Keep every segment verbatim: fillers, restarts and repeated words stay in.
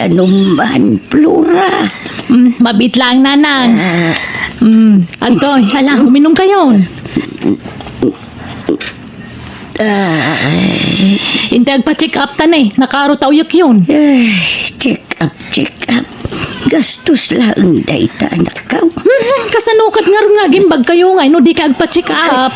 Inuman, Flora. Mm, mabit lang, Nanang. Ah. Mm, adtoy, hala, uminom kayo. Ah. Intay agpa-check up ta ne, nakaaro ta uyek yun. Ay, check up, check up. Gastos lang dayta, anak ko. Hmm, kasano ket ngarud nga agimbag kayo nga, no di ka agpa-check up?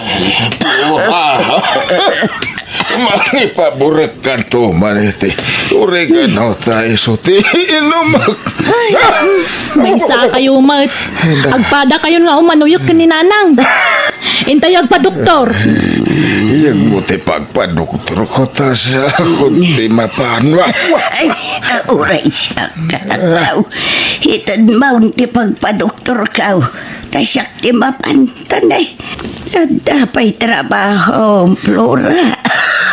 Mangipaburek kanto man iti oregano ta isu ti inumak. Ay, maysa kayo met. Agpada kayon nga umanuyok ken ni Nanang. Intayo agpadoktor. Iyag mo ti pagpadoktor ko ta siak ti mapan. Ay, uray siak, anak ko. Ited maon ti pagpadoktor ko. Ta siak ti mapan. Tanay, adda pay trabaho, Flora.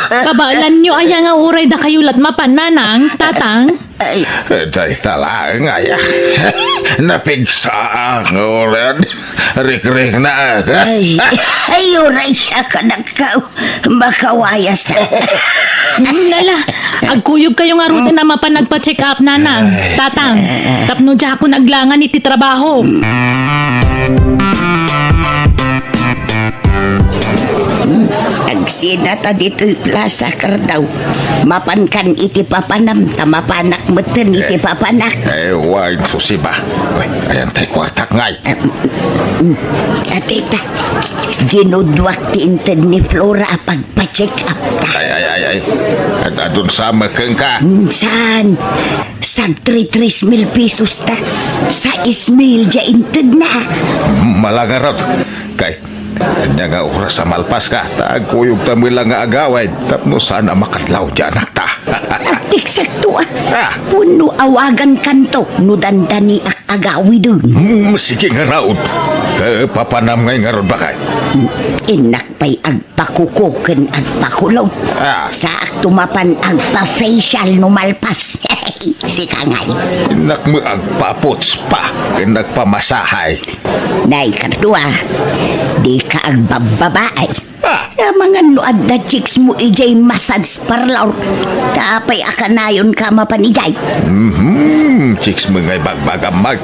Kabaelanyo aya nga uray dakayo lat mapan, Nanang, Tatang? Ay. Dayta laeng aya. Napigsaak, uray. Rikriknaak. Ay, ay, uray siak, anak ko. Makawayas. Nala, agkuyog kayo ngaruden a mapan agpa-check up, Nanang, Tatang, tapno diakon aglangan iti trabaho. Agsina ta ditoy plaza, Kardaw. Mapankan iti papanam, ta mapanak metten iti papanak. Eh, wait, susiba. Uy, ayan tay kwartak ngay. Atita, ginudwak ti inted ni Flora a pagpa-check up ta. Ay, ay, ay, ay. Ad-, adun sa makenka. Mm, saan? Sagtri tres mil pesos ta. Sais mil dia intedna. Malangarot. Kay, anya nga oras a malpas ka, ta agkuyog ta mela nga agawid, tapno saan a makadlaw dia anakta. Agtiksakto a. Ah. Wenno awagan kanto no dandaniak agawiden. Hmm, sige ngarud. Kapapanam ngay ngarud, bakay. Innak pay agpakuko ken agpakulot. Ah. Saak to mapan agpa-facial no malpas. Sika ngay. Innak met agpa-puts pa ken agpamasahay. Nay, kadua, di ka agbabbabaay. Ah. Amangan no adda chicks mo idiay massage parlor. Ta apay a kanayon ka mapan idiay? Mhm, chicks mo ngay bagbagam, Mag.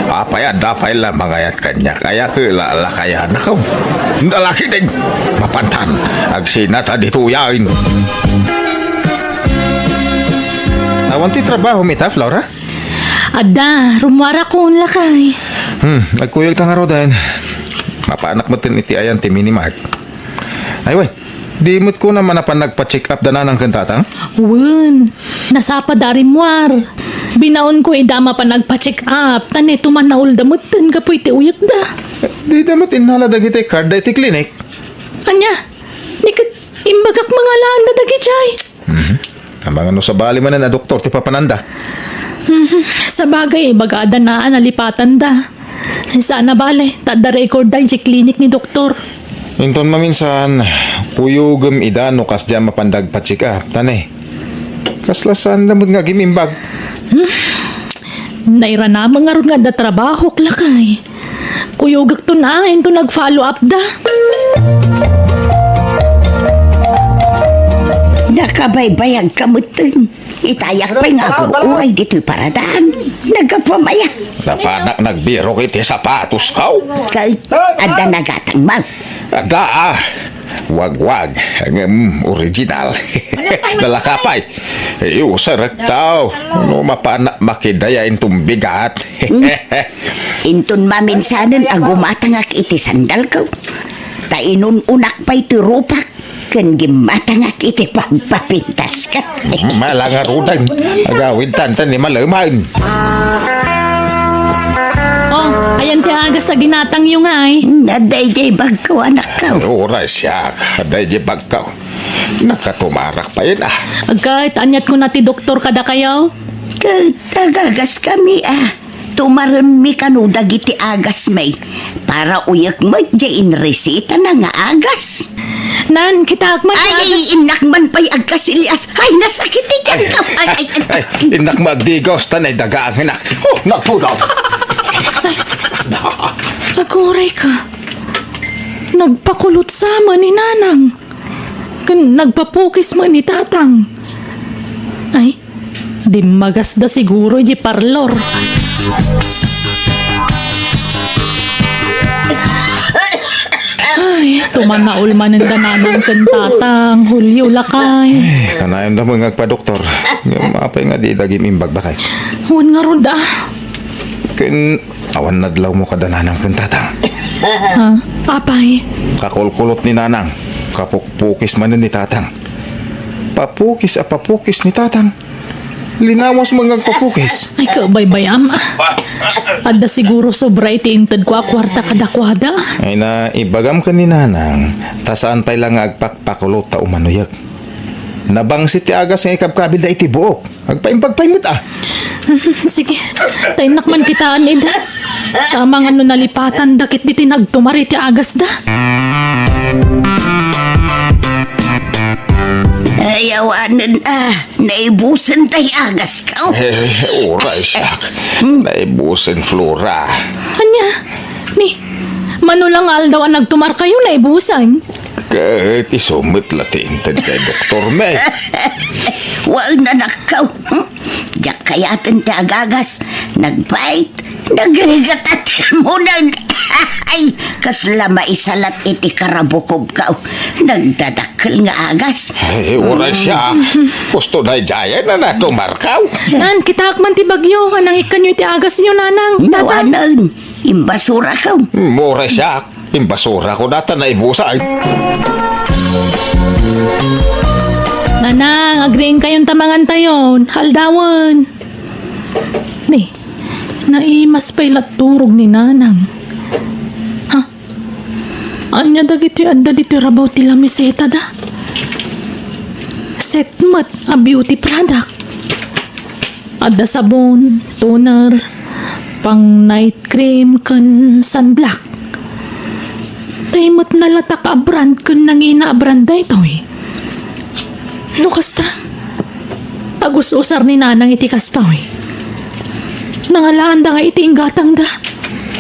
Apay adda pay la mangayat kaniak. Kaya kela la kaya nakaw. Nalaki din. Mapantan. Agsina ta ditoyen. Awan ti trabaho mi ta, Flora? Adda, rumuarakon, lakay. Hmm, agkuyog ta ngaruden. Mapanak metten iti ayan ti Minimart. Ay, wen, di met kuna manapan nagpa-check up da Nanang ken Tatang? Wen, nasapa da a rimmuar. Binaonko ida a mapan nagpa-check up, ta ne tumannaolda metten gapu iti uyekda. Di da met innala dagiti card da iti klinik? Ania? Ni ket imbagak mangalaanda dagijay. Mhm. Amangan no sabali manen a doktor ti papananda. Mhm. Sabagay, ibagada na a nalipatanda. Saan a bale, ta adda record da idiay klinik ni doktor. Inton maminsan, kuyogem ida no kasdiay a mapan dagpa-check up, ta ne. Kasla saanda met nga agim-imbag. Hmm. Nairanameng ngarud nga adda trabahok, lakay. Kuyogekto na, inton nag-follow up da. Nakabaybayag ka metten. Itayak pay nga agur-uray ditoy paradaan. Nagapamaya. Napanak nagbirok iti sapatos ko. Kay, adda nagatang, Mang. Adda, ah. Wagwag, ngem original. Nalakapay. Iyo, sarektaw. No mapanak makidaya inton bigat. Inton maminsanen a gumatangak iti sandalko. Ta inun-unak pay ti rupak ken gimmatangak iti pagpapintaska. Malangarudan. Agawid tantan ni maleman. Oh, ayan ti agas a ginatangyo ngay. Adda idiay bagko, anakko. Uray siak, adda idiay bagko. Nakatumarak pay, ah. Agkay, aniat kuna ti doktor kadakayo? Ket agagas kami, ah. Tumarenmi kano dagiti agasmi. Para uyek met diay inresitana nga agas. Nan, kitaak man. Ay, ay, innak man pay agkasilias. Ay, nasakit ti tiyan ko. Ay, ay, ay. Ay, innak mo agdigos, tanay daga ang hinak. Oh, nagtudaw. Aguray ka. Nagpakulot sa man ni Nanang. Ken nagpapukis man ni Tatang. Ay, Dimmagasda siguro iti parlor. Ay, tumanaol manen da nanang ken tatang, Julio, lakay. Eh, kanayonda met nga agpadoktor. Ngem apay nga dida agim-imbag, lakay? Wen ngarud, ah. Ken awan nadlawmo kada nanang ken tatang? Ha? Apay? Kakulkulot ni nanang. Kapukpukis manen ni tatang. Papukis a papukis ni tatang. Linawas met nga agpapukis. Ay, kabaybayam. Adda siguro sobra iti intedko a kuarta kadakuada. Ay na, ibagam ken ni nanang, ta saan pay la nga agpakpakulot ta umanoyek. Nabangsit ti agas nga ikabkabilda iti buok. Agpaimbag pay met, ah. Sige, ta innak man kitaan ida. Amangan no nalipatanda ketdi ti nagtumar iti agasda. Ay, awanen, ah. Naibusen tay agasko. Eh, uray siak. Hmm. Naibusen, Flora. Ania? Ni, mano la nga aldaw a nagtumarkayo, naibusen? Ket isu met la ti inted kay doktor, me. Wen, anakko. Hmm? Diak kayaten ti agagas. Nagpait. Nagrigat a timunan. Ay, kasla maisalat iti karabukobko. Nagdadakkel nga agas. Ay, uray siak. Gusto daydiayen a natumarkaw. Nan, kitaak man ti bagyo a nangikkanyo iti agasyo, nanang. Tatang. Nawanen. Imbasurako. Uray siak. Imbasurako data naibusen. Nanang, agriingkayon ta mangantayon. Aldawen. Ni, naimas pay la turog ni nanang. Ha? Ania dagitoy adda ditoy rabaw ti lamiseta da? Set met a beauty product. Adda sabon, toner, pang night cream, ken sunblock. Tay met nalatak a brand ken nangina a brand daytoy. No kasta, agus-usar ni nanang iti kastoy. Nangalaanda nga iti inggatangda.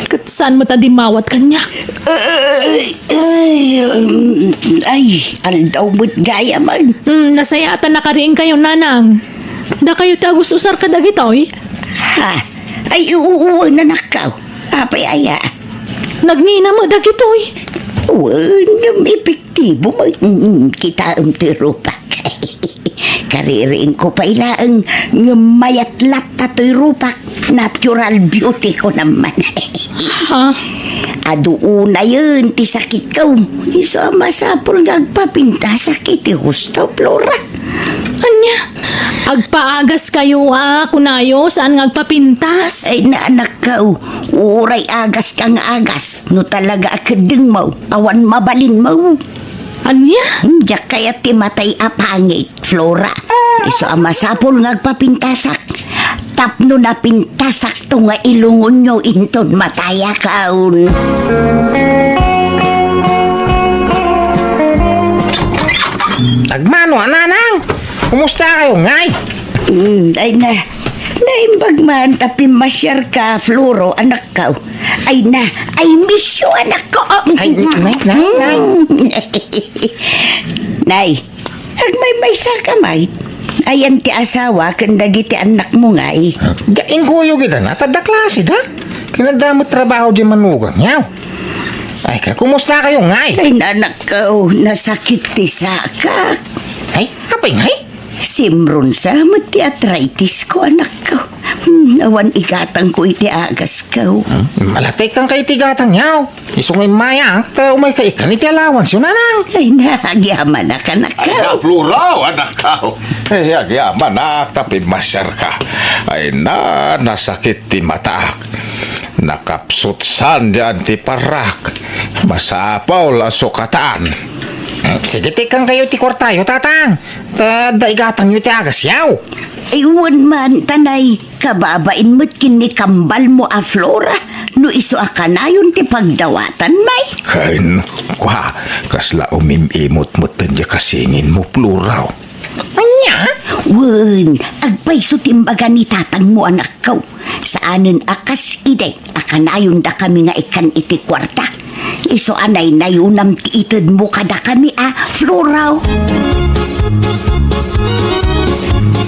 Ket saan met a dimmawat kaniak. Ay, ay, um, ay, aldaw met gayamen. Hmm, nasayaat a nakariingkayo, nanang. Dakayo ti agus-usar kadagitoy? Ha? Ay, uu, wen, anakko. Apay aya? Nagngina met dagitoy. Wen, ngem epektibo met. Mm, kitaem ti rupak. Kaririingko pay laeng ngem mayat latta toy rupak. Natural beauty ko naman. Ha? Adu unayen ti sakitko. Isu a masapul nga agpapintasak iti husto, Flora. Ania? Agpaagaskayo a kunayo, saan nga agpapintas? Ay, na, anakko, uray agaska nga agas, no talaga a keddengmo, awan mabalinmo. Ania? Diak kayat ti matay a pangit, Flora. Isu a masapul nga agpapintasak. Tapno napintasakto nga ilungonyo inton matayakon. Agmano a, nanang? Kumusta kayo, ngay? Mm, ay na. Naimbag man ta pimmasiar ka, Floro, anakko. Ay na, I miss you, anakko. Ay, nay, nay, nay. Mm. Nay, agmaymaysa ka, may. Ayan ti asawa ken dagiti annakmo, ngay. Diak ingguyog ida, ta adda klase da. Ken adda met trabaho diay manugang, yaw. Ay, ka, kumusta kayo, ngay? Ay, nanakko, nasakit ti sakak. Ay, apay, ngay? Simron sa met ti arthritis ko, anakko. Hmm, awan igatangko iti agasko. Hmm? Malatay kan kay iti gatang, yaw. Isu nga immayak, ta umay ka ikkan iti allowance yo, nanang. Ay, na, agyamanak, anakko. Ay, na, Floro, anakko. Ay, agyamanak, ta pimmasiar ka. Ay, na, nasakit ti mataak. Nakapsutsan diay antiparak. Masapul a sukatan. Hmm, sige, tikkan kayo ti kuartayo, tatang. Ta adda igatangyo ti agas, yaw. Ay, wen man, ta nay, kababain met ken ni kambalmo a Flora, no isu a kanayon ti pagdawatan, may. Kay, kua, kasla umim-imot met diay kasinginmo, Flora. Ania? Wen, agpayso ti imbaga ni tatangmo, anakko. Saanen a kas idi a kanayondakami nga ikkan iti kuarta. Isu a naynayonam ti itedmo kadakami a, Floro.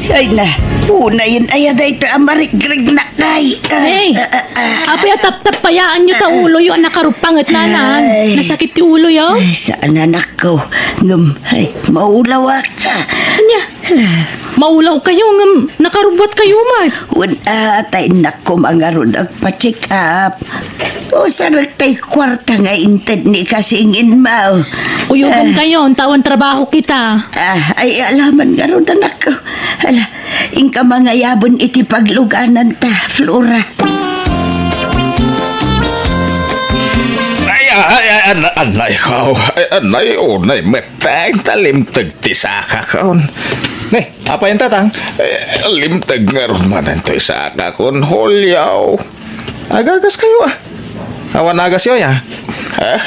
Ay na, unayen aya dayta a marigrignak, ay. Ah, Hey, ah, ah, ah. Apay a taptappayaanyo ta uloyo a nakaruppanget, Nanang? Ay. Nasakit ti uloyo? Ay, saan, anakko. Ngem, ay, maulawak ka. Ania? Maulawkayo ngem nakarubuatkayo met. Wen, ah, tay, innak koma ngarud agpa-check up. Usarek tay kuarta nga inted ni kasinginmo. Kuyogankayon, ta awan trabaho kita. Ah, ay, alaman ngarud, anakko. Ala, inka mangayaben iti paglugananta, Flora. Ay, ay, ay, an-, anay, ikaw. Ay, anay, unay met. Tay, ta limteg ti sakakon. Ne, apay, Tatang? Eh, limteg ngarud manen toy sakakon, Julio. Agagaskayo, a. Awan agasyo, ya. Eh,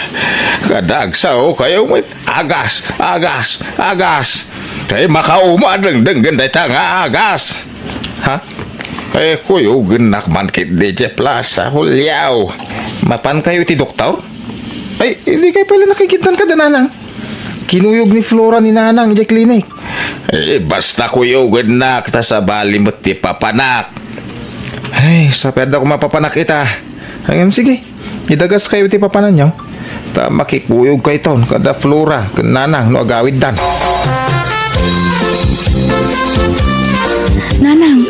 kada agsaokayo met, agas, agas, agas. Tay, makauma a dengdenggen dayta nga agas. Ha? Eh, kuyogennak man ketdi idiay plasa, Julio. Mapankayo iti doktor? Ay, dikay pay la nakikiddan kada, Nanang. Kinuyog ni Flora ni Nanang idiay klinik. Eh, basta kuyogennak, ta sabali met ti papanak. Ay, sapay adda koma papanak ita. Ngem, sige, idagaskayo ti papananyo. Ta makikuyogkayton kada Flora ken Nanang no agawiddan. Nanang,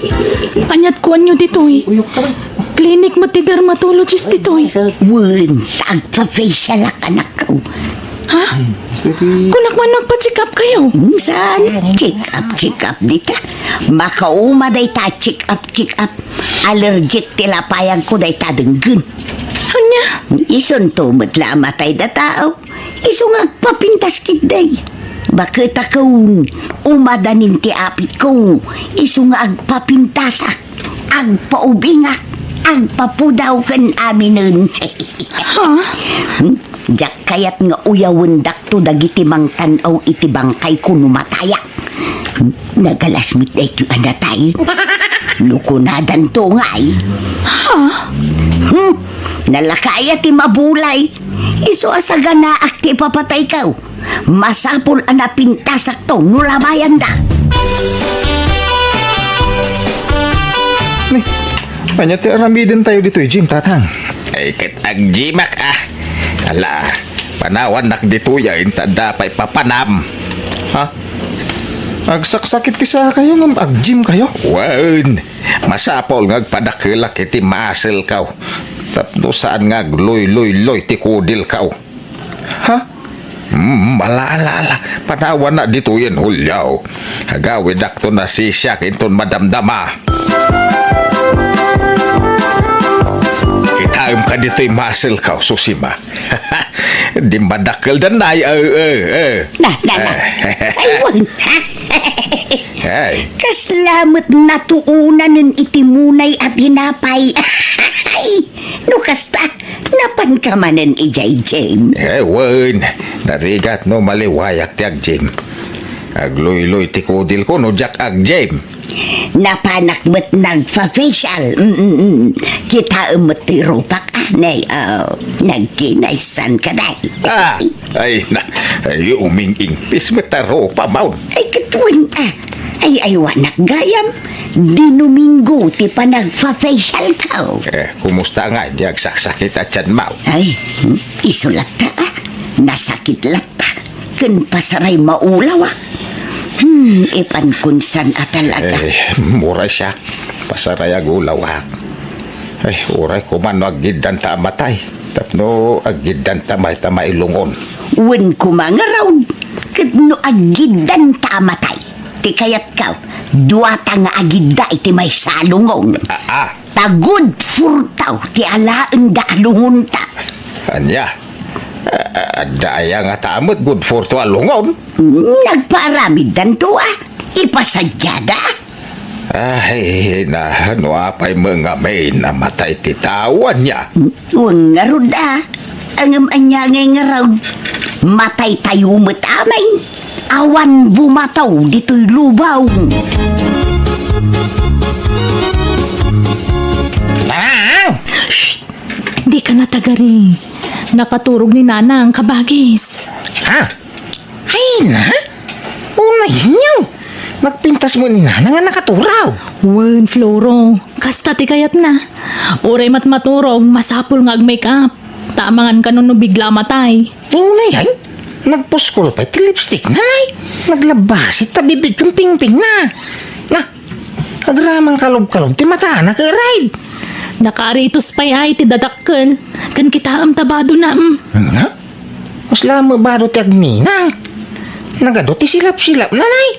aniat kuanyo ditoy? Klinik met ti dermatologist ditoy. Wen, ta agpa-facialak, anakko. Ha? Kunak man nagpa-check up kayo? Hmm, saan? Check up, check up dita. Makauma dayta check up, check up. Allergic ti lapayagko dayta denggen. Ania? Isunto met la a matay da tao. Isu nga agpapintas ketdi. Baketakaw, umadanin ti apitko. Isu nga agpapintasak. Agpaubingak, agpapudaw ken aminen. Ha? Hmm? Diak kayat nga uyawendakto dagiti mangtan-aw iti bangkayko no matayak. Hmm? Nagalas met daytoy a natay. No kunadanto ngay. Ha? Hmm? Nalaka aya ti mabulay. Isu a saganaak ti ipapatayko. Masapul a napintasakto no labayanda. Ni, ania ti aramidentayo ditoy gym, Tatang? Ay, ket ag-gymak, a. Ala, panawannak ditoy, a, inta adda pay papanam. Ha? Agsaksakit ti sakayo ngem ag-gymkayo? Wen, masapul nga agpadakkelak iti muscleko tapno saan nga agluyluyluyluy ti kudilko. Ha? Hmm, ala, ala, ala. Panawanna ditoyen, Julio. Agawidakto a sisiak inton madamdama. Kitaem kadi toy muscleko, Susima. Dimmadakkel danay, eh, eh, eh. Na, na, na. Eh. Ay, wen. Ay. Kasla met natuonanen iti munay a tinapay. Ay, no kasta, napanka manen idiay gym? Eh, wen, narigat no maliwayak ti ag-gym. Agluyluy ti kudilko no diak ag-gym. Napanak met nagfa-facial. Mm, mm, mm. Kitaem met ti rupak, a, nay, a, nagkinaysan kadi. Ah, ay, na, ay, uming-ingpis met a rupam. Ay, ket wen, a. Ay, ay, awanak gayam. Dinuminggo ti panagfa-facialko. Eh, kumusta ngay di agsaksakit a tianmo? Ay, hmm, isu latta, a. Nasakit latta. Ken pasaray maulawak. Hmm, ipankunsan a talaga. Eh, uray siak. Pasaray agulawak. Ay, uray koma no aggiddanta a matay. Tapno aggiddanta mayta mailungon. Wen koma ngarud, ket no aggiddanta a matay, ti kayatko, duata nga agidda iti maysa a lungon. Ah, ah. Ta good for taw ti alaenda a lungonta. Ania? A-, a-, adda aya ngata met good for two a lungon? Nagpaaramiddanto, a. Ipasadiada. Ay, na, no apay met ngamin a matay ti tao, ania? Wen ngarud, a. Ngem ania ngay ngarud? Mataytayo met amin. Awan bumataw ditoy lubong. Nanang! Shh! Dika natagari. Nakaturog ni Nanang, kabagis. Ha? Ay na? Unayenyo. Nagpintas met ni Nanang a nakaturog. Wen, Floro. Kasta ti kayatna. Uray met maturog, masapul nga ag-make up. Ta amangan kano no bigla matay. Ay, unayan. Nagpuskol pay ti lipstickna, ay. Naglabasit ta bibig ken pingpingna. Na, agraman kalub-kalub ti matana, ket ride. Nakaritos pay ay ti dadakkel. Ken kitaem ta badona, mm. Nga? Mas lamo bado ti agninang. Nagadu ti silap-silapna, nay.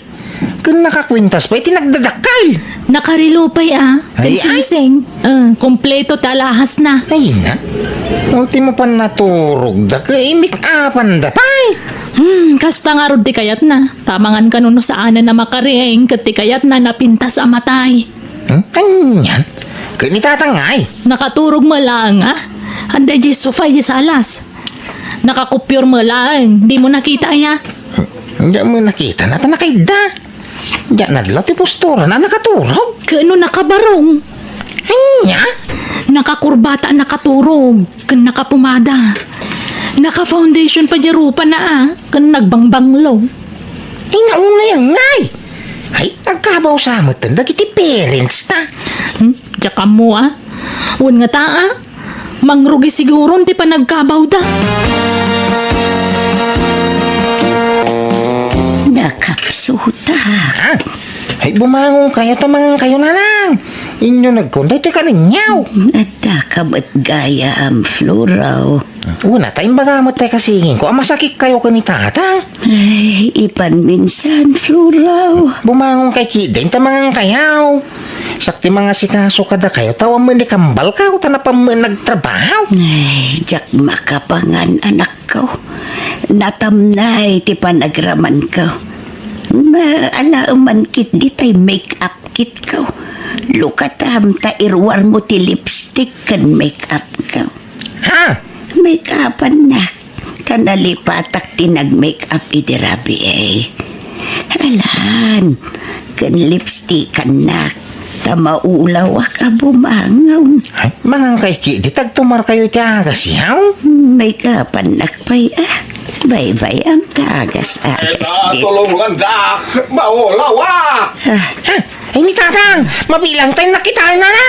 Ken nakakuintas pay ti nagdadakkel. Nakarelo pay a. Ay, ay. Singsing. Eh, kompleto ti alahasna. Ay na. Ultimo pay naturogda ket make-upanda pay. Hmm, kasta ngarud ti kayatna. Ta amangan kano no saanen a makariing ket ti kayatna napintas a matay. Hmm? Anian? Ket ni Tatang ngay? Nakaturog met laeng a. Adda idiay sofa idiay salas. Nakakupyor met laeng. Dimo nakita aya? Diak met nakita, nata nakaidda. Diak nadlaw ti posturana a nakaturog. Ket no nakabarong? Ania? Nakakurbata a nakaturog, ken nakapumada. Naka-foundation pay diay rupana a, ken nagbangbanglo. Ay, naunay ngay! Ay, agkabaw sa met dagiti parents ta. Hmm? Diak ammo a. Wen ngata a. Mangrugi siguron ti panagkabawda. Nakapsuta. Ah, ay, bumangon kayo, ta mangan kayo, Nanang. Inyo nagkon, daytoy kaninyo. Adda ka met gayam, Floro. Una, ta imbaga met tay kasigingko a masakit kayo ken ni Tatang. Ay, ipan minsan, Floro. Bumangon kay kidin, ta mangan kayo. Siak ti mangasikaso kadakayo, ta awan met ni kambalko, ta napan met nagtrabaho. Ay, diak makapangan, anakko. Natamnay ti panagramanko. Ma-, alaem man ketdi tay make-up kitko. Lukatam ta iruarmo ti lipstick ken make-upko. Ha? Make-upannak. Ta nalipatak ti nag-make-up idi rabii. Alan, ken lipstickannak, ta maulawak a bumangon. Ay, mangan kay ketdi, ta agtumar kayo iti agasyo? Make-upannak pay a. Baybay-am ta agas-agas di. Tulungan da, maulawak. Ah. Ha? Ay, ni Tatang, mabilang tayo nakita na na.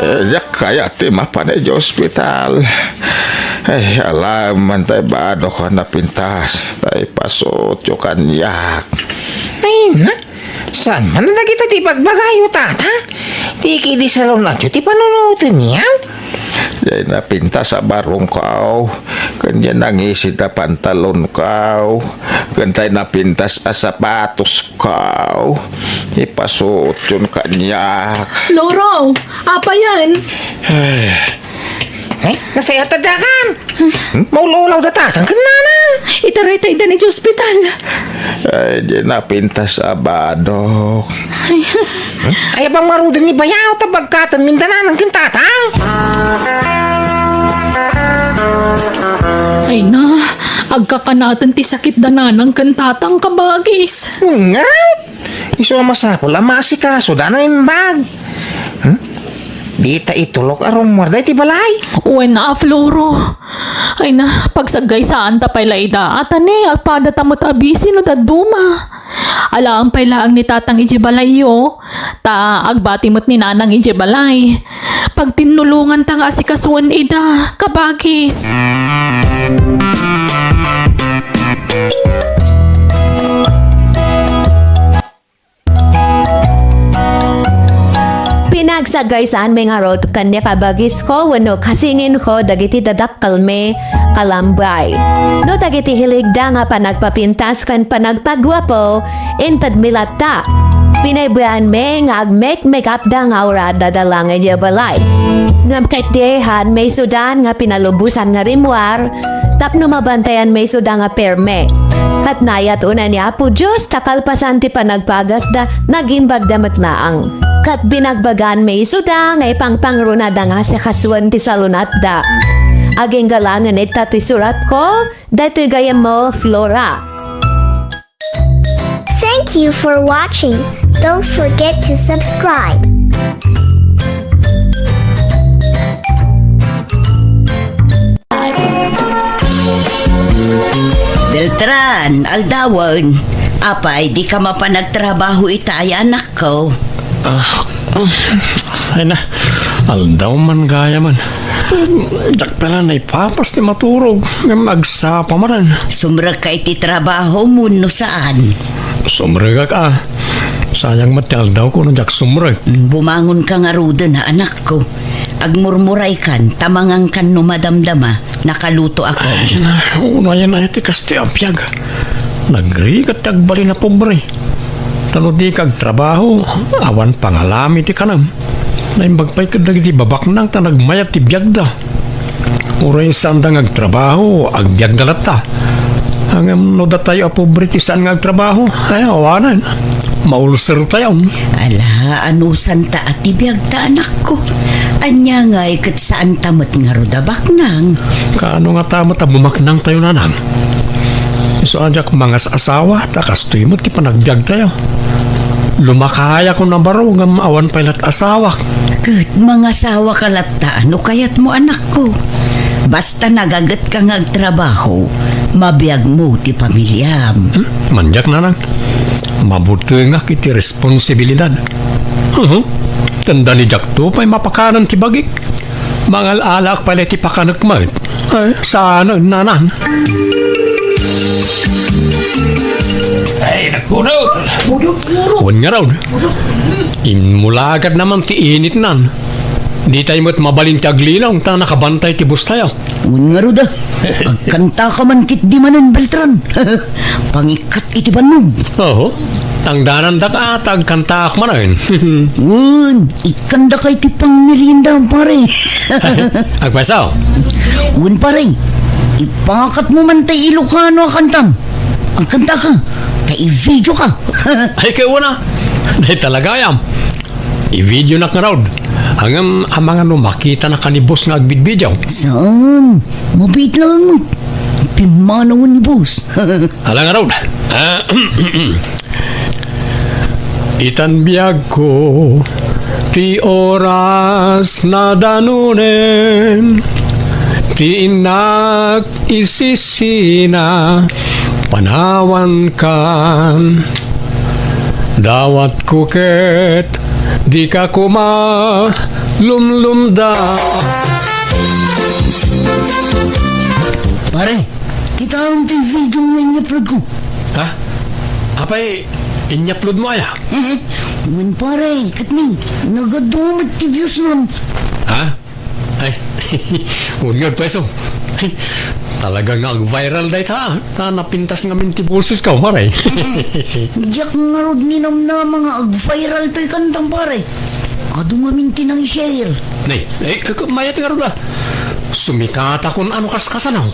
Eh, diak kayat ti mapan idiay ospital. Ay, alaem man tay badok a napintas, tay pasuotyo kaniak. Ay, na, saan man dagita ti bagbagayo, Tata? Ti kidi salunatyo ti panunotenyo? Diay napintas a barongko, ken diay nangisit a pantalonko, ken tay napintas a sapatosko. Ipasuotyon kaniak. Loro, apayen? Ay. Ay, nasayat a dakan. Hmm? Maulaw-ulaw da Tatang ken Nanang. Itaray ta ida idiay ospital. Ay, diay napintas a badok. Ay. Hmm? Ay, abang maruden ni bayaw, ta bagkaten min da Nanang ken Tatang. Ay na, agkakanaten ti sakit da Nanang ken Tatang, kabagis. Ngarud! Isu a masapul a maasikaso da naimbag. Hmm? Dita itulok a rummuar da iti balay. Wen a, Floro. Ay na, pagsaggaysaanta pay la ida. Atani, agpadata met a bisi no dadduma. Alaem pay laeng ni Tatang idiay balayyo. Ta agbati met ni Nanang idiay balay. Pagtinnulonganta nga asikasuen ida, kabagis. Pinagsagaysaanmi ngarud ken ni kabagisko wenno kasinginko dagiti dadakkelmi a lambay. No dagiti hiligda nga panagpapintas ken panagpaguapo, intedmi latta. Pinaybaanmi nga agmek-make-upda nga aura adda da laeng idiay balay. Ngem ketdi, haanmi isudan nga pinalubosan nga rimmuar, tapno mabantayanmi isuda nga perme. Ket naayat unay ni Apo Dios ta kalpasan ti panagpagasda, nagimbagda met laeng. Ket binagbagaanmi isuda nga ipangpangrunada nga asikasuen ti salunatda. Agingga laengen ita ti suratko, daytoy gayyemmo, Flora. Thank you for watching. Don't forget to subscribe. Beltran, aldawen. Apay, di ka mapan agtrabaho ita aya, anakko? Ah, ay na, aldaw man gayam. Diak pay la naipapas ti maturog, ngem agsapa manen. Sumrekka iti trabaho mo no saan? Sumrekak a. Sayang met ti aldawko no diak sumrek. Bumangonka ngaruden, anakko. Agmurmuraykan, ta mangankan no madamdama. Nakalutoakon. Ay, na, unayen ay ti kastoy a biag. Nagrigat ti agbalin a pobre. Ta no dika agtrabaho, awan pangalami ti kanem. Naimbag pay ket dagiti babaknang ta nagmayat ti biagda. Uray saanda nga agtrabaho, agbiagda latta. Ngem no datayo a pobre ti saan nga agtrabaho, ay, awanen. Maulsertayon. Ala, anusanta a ti biagta, anakko. Ania ngay ket saanta met ngarud a baknang? Kaano ngata met a bumaknangtayo, nanang? Isu a diak mangas-asawa, ta kastoy met ti panagbiagtayo. Lumakayakon a baro ngem awan pay lat asawak. Ket mangasawaka latta no kayatmo, anakko. Basta nagagetka nga agtrabaho, mabiagmo ti pamiliam. Hmm? Mandiak, nanang. Mabutengak iti responsibilidad. Mhm. Tanda ni diakto pay mapakanen ti bagik. Mangal-alaak pay la iti pakanek met. Ay, saan, nanang? Ay, nagkunot! Wen ngarud, immulagat naman ti initnan. Ditay met mabalin ti aglinaw, ta nakabantay ti bustayo. Wen ngarud, a. Agkantaka man ketdi manen, Beltran. Pangikkat iti bannog. Oho. Tangdanandak a ta agkantaak manen. Wen, ikkandaka iti pangmerienda, pare. Agpayso. Wen, pare. Ipakatmo man tay Ilocano a kantam. Agkantaka. Ta i-videoka. Ay, kay una. Dayta la gayam. I-videonak ngarud. Ngem amangan no makitanaka ni boss nga agbidbidiaw. Saan? Mabiit laeng met. Pimmanawen ni boss. Ala ngarud. Ah, itan biagko, ti oras nadanunen, ti innak isisina, panawankan. Dawatko ket dika koma lumlumda. Pare, kitaem ti video nga inyupload ko. Ha? Apay, inyupload mo aya? Wen, pare, ket ni, nagadu met ti views nun. Ha? Ay, wen nga, pweso. Talaga nga ag-viral dayta, ah. Ta napintas ngamin ti bosesko, pare. Diak ngarud ninamnama nga ag-viral toy kantam, pare. Adu ngamin ti nang-share. Nay, eh, eh, mayat ngarud, ah. Sumikatakon ano kaskasanaw.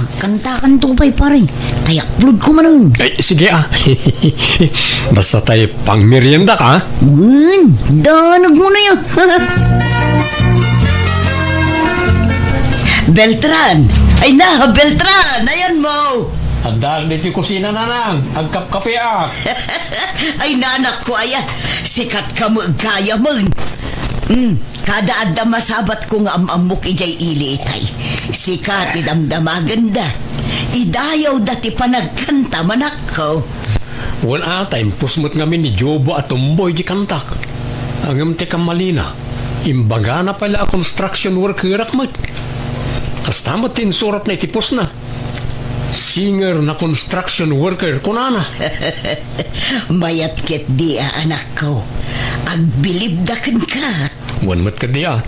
Agkantakanto pay, pare. Ta i-upload ko manen. Ay, sige, ah. Basta tay pangmerienda ka, ah. Hmm, danag mo na yan. Beltran! Ay na, Beltran! Ayan mo! Adda ditoy kusina, nanang. Agkapkape, ah. Ay, nanak ko, aya. Sikat ka mo, gaya mo. Hmm. Kada adda masabatko nga am-ammok idiay ili itay. Sika ti damdamagenda. Idayawda ti panagkanta, manakko. Wen a, ta impos met ngamin ni Jobo a tumboy di kantak. Ngem ti kamalina, imbagana pay la a construction workerak met. Kasta met ti insuratna iti postna. Singer na construction worker, kunana. Mayat ketdi a, anakko. Agbilibda kenka. Wen met ketdi a,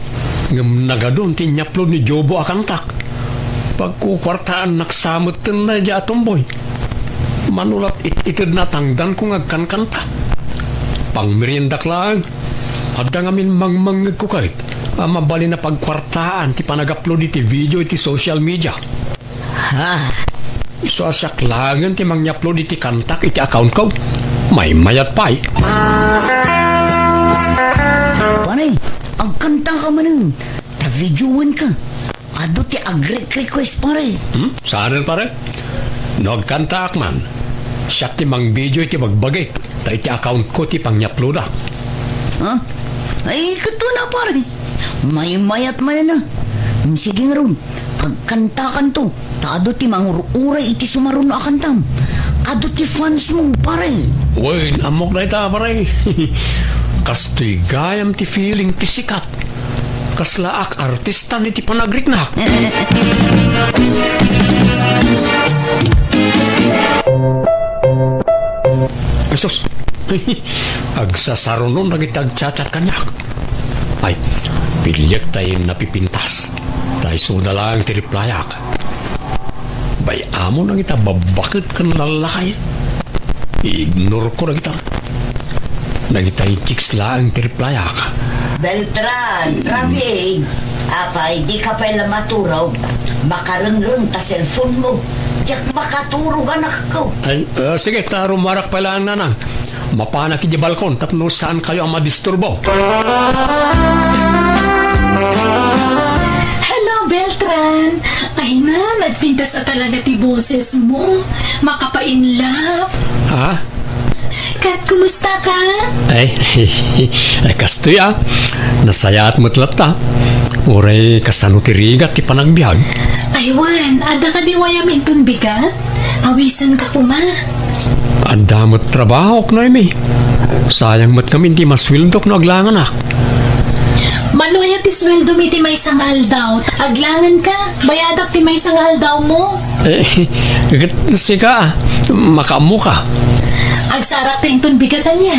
ngem nagadun ti inyapload ni Jobo a kantak. Pagkukuartaannak sa metten daydiay a tumboy. Mano la it-itedna a tangdanko nga agkankanta. Pangmeriendak laeng. Adda ngamin mangmangngegko ket a mabalin a pagkuartaan ti panagapload iti video iti social media. Ha? Isu a siak laengen ti mangyaplod iti kantak iti accountko. Maymayat pay. Pare, agkantaka manen. Ta videoenka. Adu ti agre-request, pare. Hmm? Saanen, pare? No agkantaak man, siak ti mangvideo iti bagbagik. Ta iti accountko ti pangyaplodak. Ha? Ay, kato na, pare. Maymayat manen a. Hmm, sige ngarud. Agkantakanto, ta adu ti mangur-uray iti sumaruno a kantam. Adu ti fans mo, pare. Wen, ammok dayta, pare. Kastoy gayam ti feeling ti sikat. Kaslaak artista iti panagriknak. Ay, sus. Agsasaruno dagiti agchat-chat kaniak. Ay, piliek tay napipintas. Ta isuda laeng ti replyak. Bay-am dagita babbaket ken lallakay. I-ignore ko dagita. Dagita chicks laeng ti replyak. Beltran, Rafi, apay, di ka pay la maturog? Makarengreng ta cellphone mo. Diak makaturog, anakko. Ay, ah, sige, ta rumarak pay laeng, nanang. Mapanak iti balkon tapno saankayo a madisturbo. Hello, Beltran! Ay na, nagpintas a talaga ti boses mo. Makapa-in love. Ha? Kat, kumusta ka? Ay, ay, kastoy, ah. Nasayaat met latta. Uray kasano ti rigat ti panagbiag? Ay, wen, adda kadi wayam inton bigat? Awisan ka koma. Adda met trabahok, Noemi. Sayang met ngamin ti masueldok no aglanganak. Mano aya ti sueldo mi ti maysa nga aldaw? Aglangan ka, bayadak ti maysa nga aldaw mo. Eh, ket sika, makaammo ka. Agsarak ta inton bigat ania.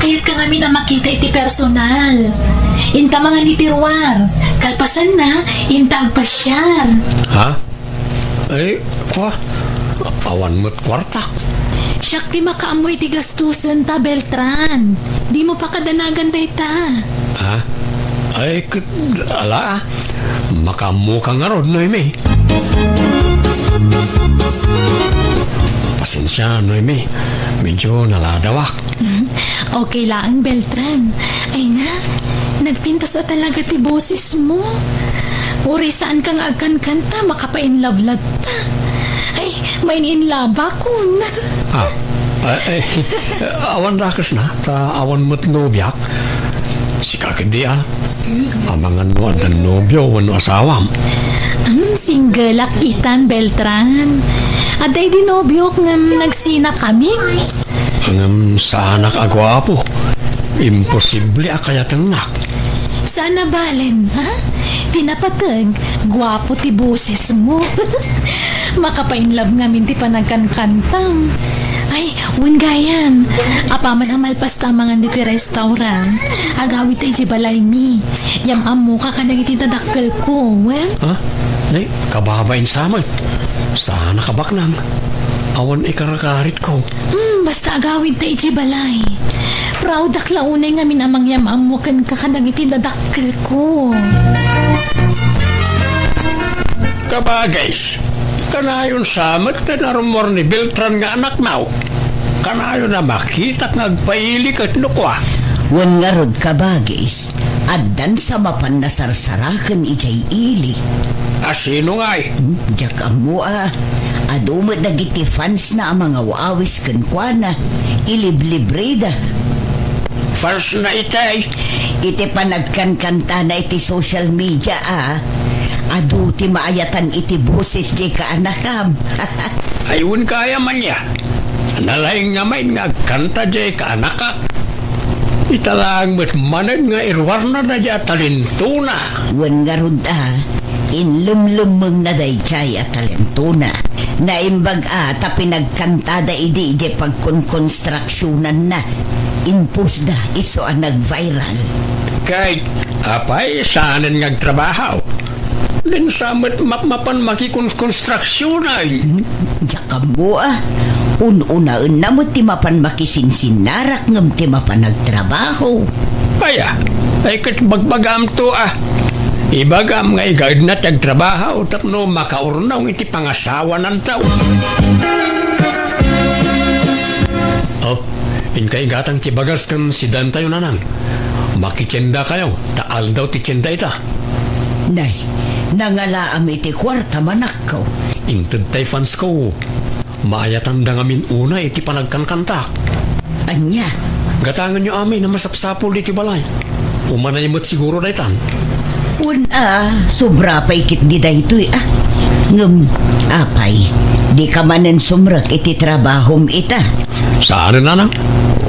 Kayat ka ngamin a makita iti personal. Inta mangan iti ruar. Kalpasanna, inta agpasiar. Ha? Ay, kwa, awan met kuartak. Siak ti makaammo iti gastusen ta, Beltran. Dimo pakadanagan dayta. Ha? Ay, ket, ala, ah. Makaammo ka ngarud, Noemi. Pasensia, Noemi. Medyo naladawak. Okay laeng, Beltran. Ay na, nagpintas a talaga ti boses mo. Uray saan ka nga agkankanta, makapa-in love latta. Ay, main-in love akon. Ah, ah, eh, awan dakes na, ta awan met nobiak. Sika ketdi, ah. Amangan no adda nobio wenno asawam. Hmm, single ak itan, Beltran. Adda idi nobiok ngem nagsina kami. Ngem saanak a guapo. Imposible a kayatengnak. Saan a balen, ha? Ti napateg, guapo ti boses mo. Makapa-in love ngamin ti panagkankantam. Ay, wen gayam. Apaman a malpas ta mangan ditoy restaurant, agawidta idiay balaymi. Yam-ammoka kadagiti dadakkelko, wen? Ha? Nay, kababain sa met. Saanak a baknang. Awan ikarakaritko. Hmm, basta agawidta idiay balay. Proud ak la unay ngamin a mangyam-ammo kenka kadagiti dadakkelko. Kabagis, kanayon sa met ti narummuar ni Beltran nga anakna. Kanayon a makitak nga agpaili ket no kua. Wen ngarud, kabagis, addan sa mapan nasarsaraken idiay ili. A sino ngay? Hmm, diak ammo a. Adu met dagiti fans na a mangaw-awis kenkuana. Iliblibrida. Fans na itay? Iti panagkankantana iti social media a. Adu ti maayatan iti boses diay kaanakam. Ay, wen gayam ania. Nalaing ngamin nga agkanta diay kaanakak. Ita laeng met manen nga iruarna daydiay a talentona. Wen ngarud a, inlemlemmengna daydiay a talentona. Naimbag a ta pinagkantada idi idiay pagkonkonstruksionanna. Inpostda isu a nag-viral. Kay, apay, saanen nga agtrabaho? Wen sa met mapmapan makikonkonstruksionan. Hmm, diak ammo a. Un-unaenna met ti mapan makisinsinnarak ngem ti mapan agtrabaho. Aya, ay ket bagbagaamto a. Ibagam nga igaedna ti agtrabaho tapno makaurnong iti pangasawananto. Oh, inka igatang ti bagas ken sidaentayo, nanang. Makitiendakayo, ta aldaw ti tienda ita. Nay, nangalaam iti kuarta, manakko. Inted tay fansko. Maayatanda ngamin unay iti panagkankantak. Ania? Gatangenyo amin a masapsapul ditoy balay. Umanay met siguro daytan. Wen a, sobra pay ketdi daytoy a. Ngem, apay, dika manen sumrek iti trabahom ita? Saan, nanang.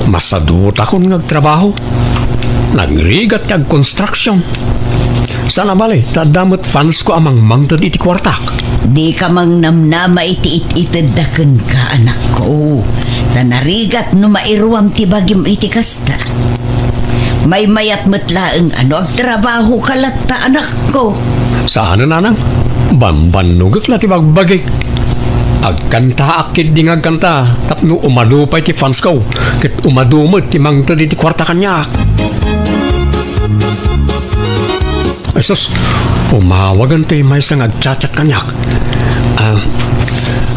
Masadutakon nga agtrabaho. Nagrigat nga agkonstruksion. Saan a bale, ta adda met fansko a mangmangted iti kuartak. Dika mangnamnama iti it-itedda kenka, anakko. Ta narigat no mairuam ti bagim iti kasta. Maymayat met laeng a no agtrabahoka latta, anakko. Saan, nanang. Bambannogek la ti bagbagik. Agkantaak ketdi nga agkanta tapno umadu pay ti fansko, ket umadu met ti mangted iti kuarta kaniak. Ay sus, umawagen toy maysa nga agchat-chat kaniak. Ah,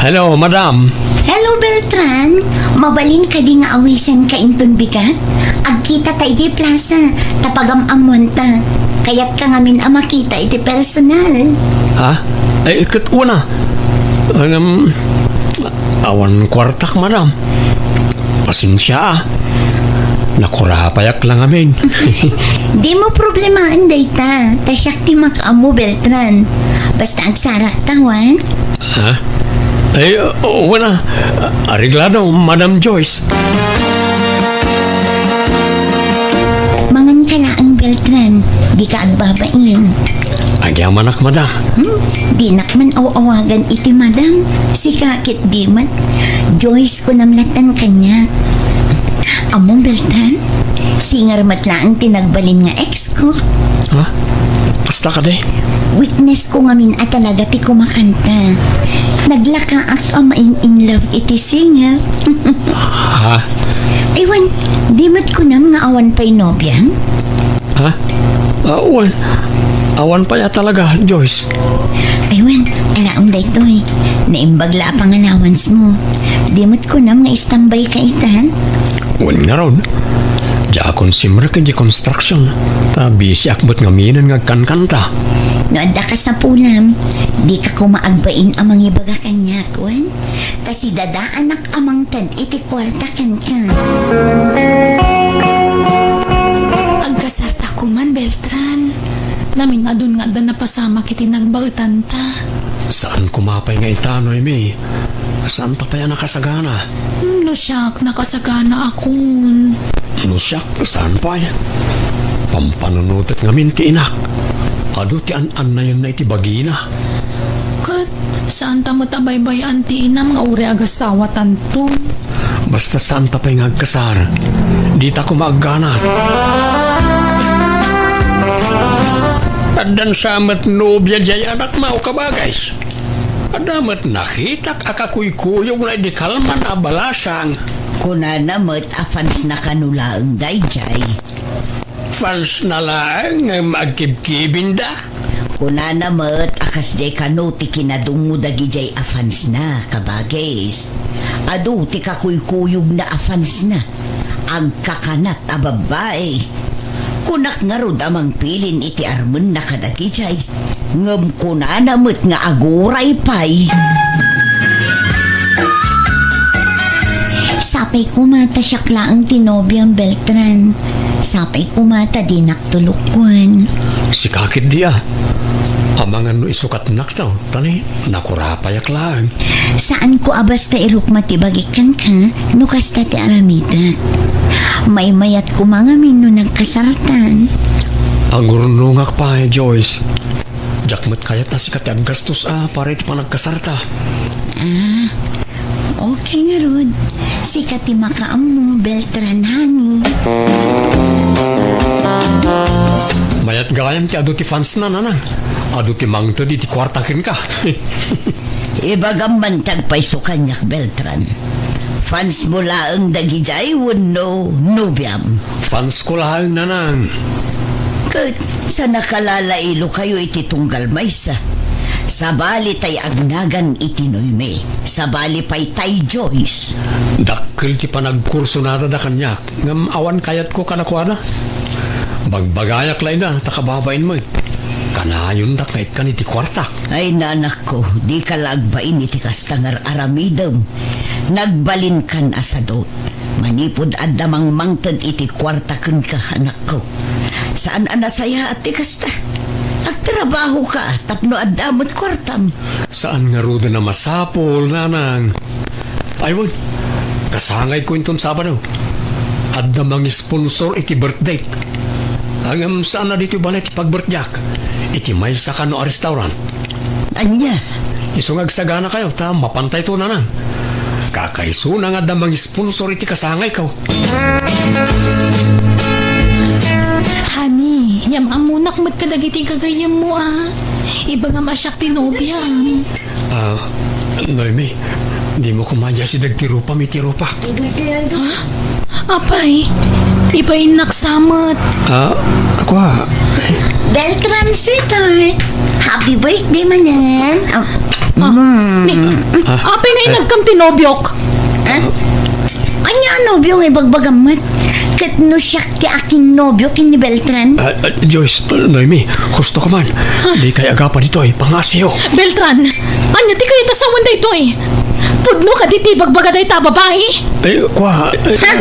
hello, madam. Hello, Beltran. Mabalin kadi nga awisanka inton bigat? Agkitata idiay plaza, ta pagam-ammoanta. Kayatka ngamin a makita iti personal. Ha? Ay, ket una. Ngem, awan kuartak, madam. Pasensia, a. Nakurapayak la ngamin. Dimo problemaen dayta, ta siak ti makaammo, Beltran. Basta agsarakta, wen? Ha? Ay, o, wen a. Areglado, Madam Joyce. Manganka laeng, Beltran. Dika agbabain. Agyamanak, madam. Hmm? Dinak man aw-awagan iti madam. Sika ketdi met. Joyce, kunam lattan kaniak. Ammom, Beltran? Singer met laeng ti nagbalin nga ex ko. Ha? Kasta kadi? Weakness ko ngamin a talaga ti kumakanta. Naglakaak a main-in love iti singer. Ha? Ay wen, di met kunam nga awan pay nobiam? Ha? Ah, wen. Awan pay a talaga, Joyce. Ay wen, alaom daytoy. Naimbag la a pangalawansmo. Di met kunam nga istambayka ita? Wen ngarud. Diakon simrek idiay construction. Ta busyak met ngaminen nga agkankanta. No adda kasapulam, dika koma agbain a mangibaga kaniak, wen? Ta sidadaanak a mangted iti kuarta kenka. Agkasarta koman, Beltran. Naminadun nga adda napasamak iti nagbaetanta. Saan koma pay nga ita, Noemi? Saanta pay a nakasagana? Hmm, no siak, nakasagaanaakon. No siak, saan pay? Pampanunotek ngamin ti inak. Adu ti an-annayenna iti bagina. Ket saanta met a baybay-an ti inam nga uray agasawatanto. Basta saanta pay nga agkasar, dita koma agganat. Addan sa met nobia diay anakmo, kabagis. Adda met nakitak a kakuykuyogna idi kalman a balasang. Kunana met a fansna kano laeng daydiay. Fansna laeng ngem agkibkibinda. Kunana met a kasdiay kano ti kinadungngo dagidiay a fansna, kabagis. Adu ti kakuykuyogna a fansna. Agkakanat a babbai. Kunak ngarud a mangpilin iti armenna kadagidiay. Ngem kunana met nga aguray pay. Sapay koma ta siak laeng ti nobiam, Beltran. Sapay koma ta dinak tulokon. Sika ketdi a. Amangan no isukatnakto, ta ni, nakurapayak laeng. Saanko a basta irukma ti bagik kenka no kasta ti aramidek. Maymayat koma ngamin no nagkasartan. Agurnongak pay, Joyce. Diak met kayat a sika ti aggastos a para iti panagkasarta. Ah, okay ngarud. Sika ti makaammo, Beltran, honey. Mayat gayam ti adu ti fansna, nanang. Adu ti mangted iti kuarta kenka. Ibagam man ti agpayso kaniak, Beltran. Fansmo laeng dagidiay wenno nobiam? Fansko laeng, nanang. Ket sa nakalalailo kayo iti tunggal maysa, sabali tay agnagan iti Noemi, sabali pay tay Joyce. Dakkel ti panagkursonada da kaniak, ngem awan kayatko kadakuada. Bagbagayak la ida, ta kababain met. Kanayondak nga ikkan iti kuartak. Ay, nanakko, dika la agbain iti kasta nga ar-aramidem. Nagbalinkan a sadut. Manipud adda mangmangted iti kuarta kenka, anakko. Saan a nasayaat ti kasta. Agtrabahoka tapno adda met kuartam. Saan ngaruden a masapul, nanang. Ay, wen, kasangayko inton Sabado. Adda mangisponsor iti birthday. Ngem saan a ditoy balay ti pagbirthday-ak. Iti maysa kano a restaurant. Ania? Isu nga agsaganakayo, ta mapantayto, nanang. Kakaisuna nga adda mangisponsor iti kasangayko. Honey, ngem ammonak met kadagiti gagayyemmo, a. Ibagam a siak ti nobiam. Ah, Noemi, dimo koma iyasideg ti rupam iti rupak. Ha? Apay, ibainnak sa met. Ah, kua. Beltran, sweetheart. Happy birthday manen. Ah, mm. Ni, apay nga inagkam ti nobiok? Ha? Ania a nobio nga ibagbagam met? Ket no siak ti akinnobio ken ni Beltran? Ah, ah, Joyce, Noemi, husto ka man. Dikay agapa ditoy, pangngaasim. Beltran, ania ti kayat a sawen daytoy? Pudno kadi ti ibagbaga dayta a babai? Eh, kua, eh, Ha?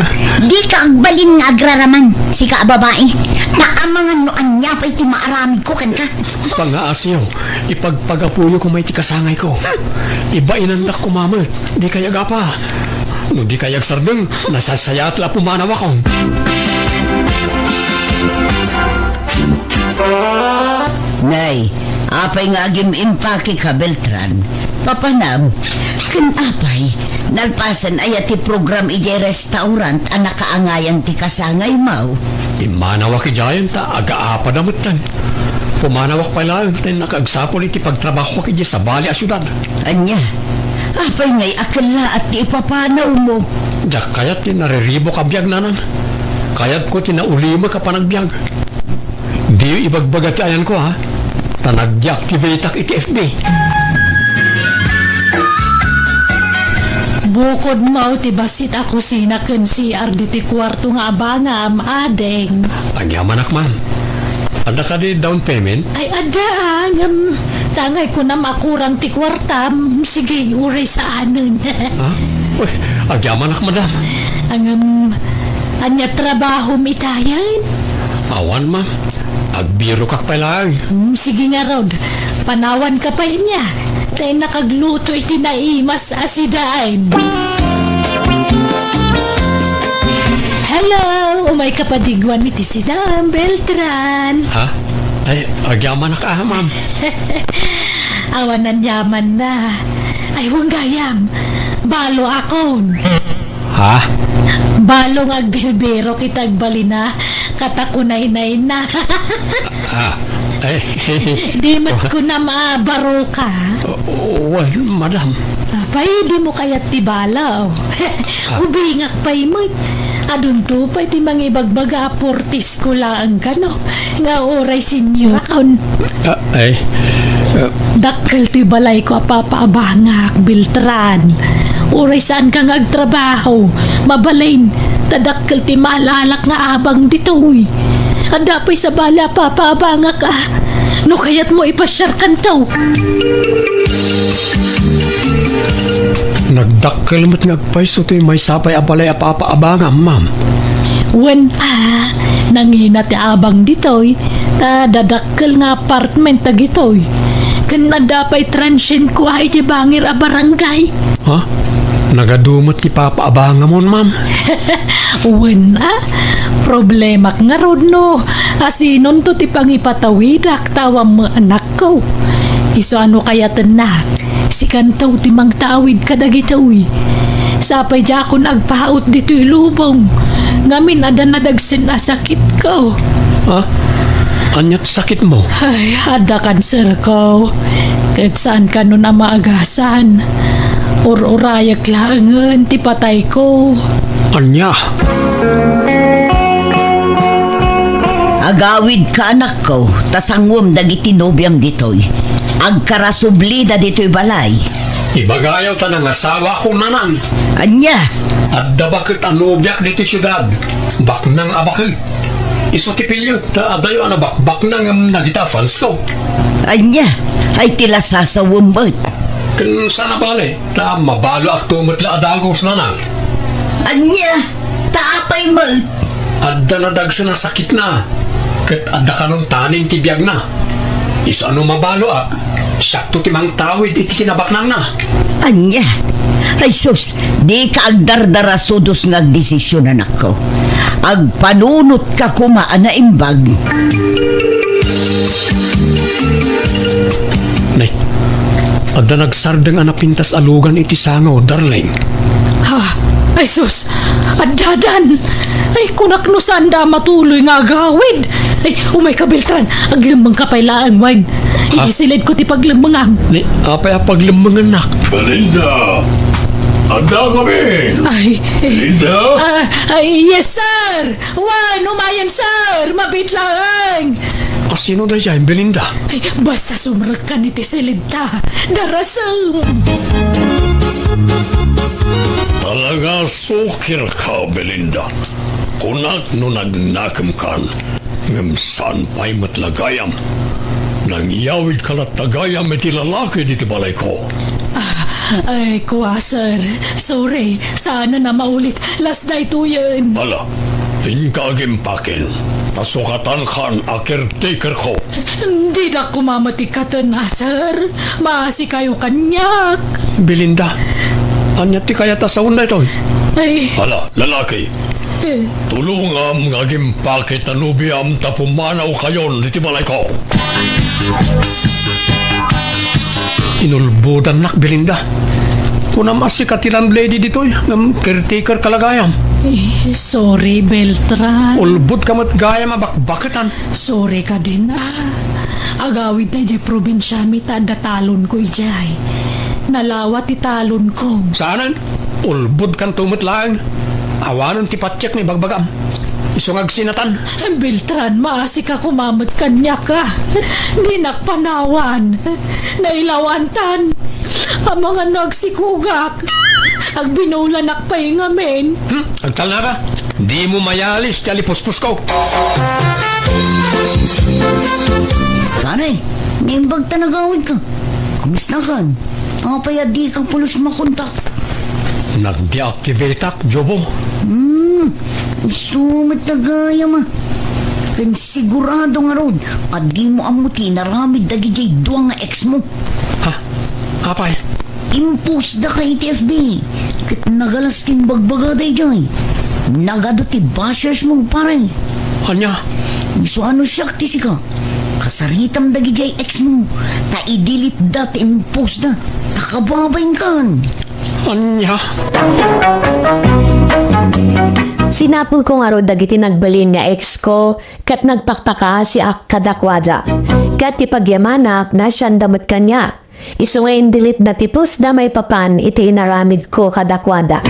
Dika agbalin nga agraraman, sika a babai. Ta amangan no ania pay ti maaramidko kenka. Pangngaasim, ipagpagapuyo koma iti kasangayko. Ibainandak koma met, dikay agapa. No dikay agsardeng, nasaysayaat la a pumanawakon. Nay, apay nga agim-impakeka, Beltran? Papanam, ken apay, nalpasen aya ti program idiay restaurant a nakaangayan ti kasangaymo? Immanawak idiayen ta agaapada metten. Pumanawak pay laeng ta innak agsapul iti pagtrabahoak idiay sabali a siudad. Ania? Apay ngay a kellaat ti ipapanawmo? Diak kayat ti nariribuk a biag, nanang. Kayatko ti naulimek a panagbiag. Diyo ibagbaga ti ayanko, ha? Ta nag-deactivate-ak iti F B. Bukodmo ti bassit a kusina ken C R ditoy kuarto nga abangam, ading. Agyamanak, ma'am. Adda kadi down payment? Ay, adda, ah, ngem, tangay kunam a kurang ti kuartam. Sige, uray saanen. Ha? Uy, agyamanak, madam. Ngem, ania trabahom itayen? Awan, ma'am. Agbirokak pay laeng. Hmm, sige ngarud. Panawanka pay nia. Ta innak agluto iti naimas a sidaen. Hello! Umayka padigwan iti sidaem, Beltran. Ha? Ay, agyamanak a, ma'am. Awan aniamanna. Ay, wen gayam. Balo akon. Ha? Balo nga agbirbirok iti agbalina, ket kunaynayna. Ah, eh. Di met kunam a baroka. Wen, madam. Apay, dimo kayat ti balo? Ah. Ubingak pay met. Adunto pay ti mangibagbaga a portis ko laeng kano, nga uray seniorakon. Ah, ay, ah. Dakkel toy balayko a papaabangak, Beltran. Uray saanka nga agtrabaho, mabalin, ta dakkel ti maalalak nga abang ditoy. Adda pay sabali a papaabangak, a. No kayatmo, ipasiarkanto. Nagdakkel met nga agpayso toy maysa pay a balay a papaabangam, ma'am. Wen a, nangina ti abang ditoy, ta dadakkel nga apartment dagitoy. Ken adda pay transient ko a iti bangir a barangay. Ha? Nagadu met ti papaabangamon, ma'am? Wen a, problemak ngarud no asinonto ti pangipatawidak ta awan met anakko. Isu a no kayatennak, sikanto ti mangtawid kadagitoy. Sapay diakon agpaut ditoy lubong. Ngamin, adda nadagsen a sakitko. Ha? Ania ti sakitmo? Ay, adda kanserko. Ket saan kanon a maagasan. Ur-urayek laengen ti patayko. Ania? Agawidka, anakko, ta sanguem dagiti nobiam ditoy. Agkarasublida ditoy balay. Ibagayo ta nangasawakon, nanang. Ania? Adda baket a nobiak ditoy siudad. Baknang a baket. Isu ti piliek ta adayo a nabakbaknang ngem dagita a fansko. Ania? Ay ti lasasawem met. Ken saan a bale, ta mabaloakto met la a dagus, nanang. Ania? Ta apay met? Adda nadagsen a sakitna, ket adda kanon tanin ti biagna. Isu a no mabalo a, siakto ti mangtawid iti kinabaknangna. Ania? Ay sus, dika agdardarasudos nga agdesisyon, anakko. Agpanunotka koma a naimbag. Nay, adda nagsardeng a napintas a lugan iti sango, darling. Ha? Ay sus! Addadan! Ay, kunak no saanda a matuloy nga agawid! Ay, umayka, Beltran! Aglemmengka pay laeng, wen. Ah. Idiay silidko ti paglemmengam. Ni, apay a paglemmengennak? Belinda! Adda kami! Ay, eh, Belinda? Ah, ay, yes, sir! Wen, umayen, sir! Mabiit laeng! A, sino daydiay, Belinda? Ay, basta sumrekkan iti silidta. Darasem! Talaga sukirka, Belinda. Kunak no nagnakemkan, ngem saan pay met la gayam. Nangyawidka latta gayam iti lalaki diti balayko. Ah, ay, kua, sir. Sorry. Saanen a maulit. Last daytoyen. Ala, inka agimpaken. Ta sukatankan a caretakerko. Dinak koma met ikkaten a, sir. Maasikayo kaniak. Belinda, ania ti kayat a saon daytoy? Ay. Ala, lalaki. Eh. Tulongam nga agimpake ta nobiam ta pumanawkayon iti balayko. Inulbodannak, Belinda. Kunam a sika ti landlady ditoy, ngem caretakerka la gayam. Eh, sorry, Beltran. Ulbodka met gayam a bakbaketan. Sorry kadin, ah. Agawidta idiay probinsiami ta adda talonko idiay. Nalawa ti talonko. Saanen? Ulbodkanto met laeng. Awanen ti patiek nga ibagbagam. Isu nga agsinatan. Beltran, maasika koma met kaniak, a. Dinak panawan. Nailawantan. Amangan no agsikogak. Agbinulanak pay ngamin. Hmm? Agtalnaka? Dimo mayalis ti alipuspusko. Pare, naimbag ta nagawidka. Kumustakan? Apay a dika pulos makontak? Nagdeactivateak, Jobo. Hmm, isu met gayam, a. Ken sigurado ngarud a dimo ammo ti inaramid dagidiay dua nga ex mo. Ha? Apay? Impost daka iti F B, ket nagalas ti imbagbagada idiay. Nagadu ti bashers mo, pare. Ania? Isu a no siak ti sika, kasaritam dagidiay ex mo, ta i-delete da ti impost da. Ta kababainkan. Ania? Sinapulko ngarud dagiti nagbalin nga ex ko, ket nagpakpakaasiak kadakuada. Ket ti pagyamanak, nasianda met kaniak. Isu nga in-delete da ti post da maipapan iti inaramidko kadakuada.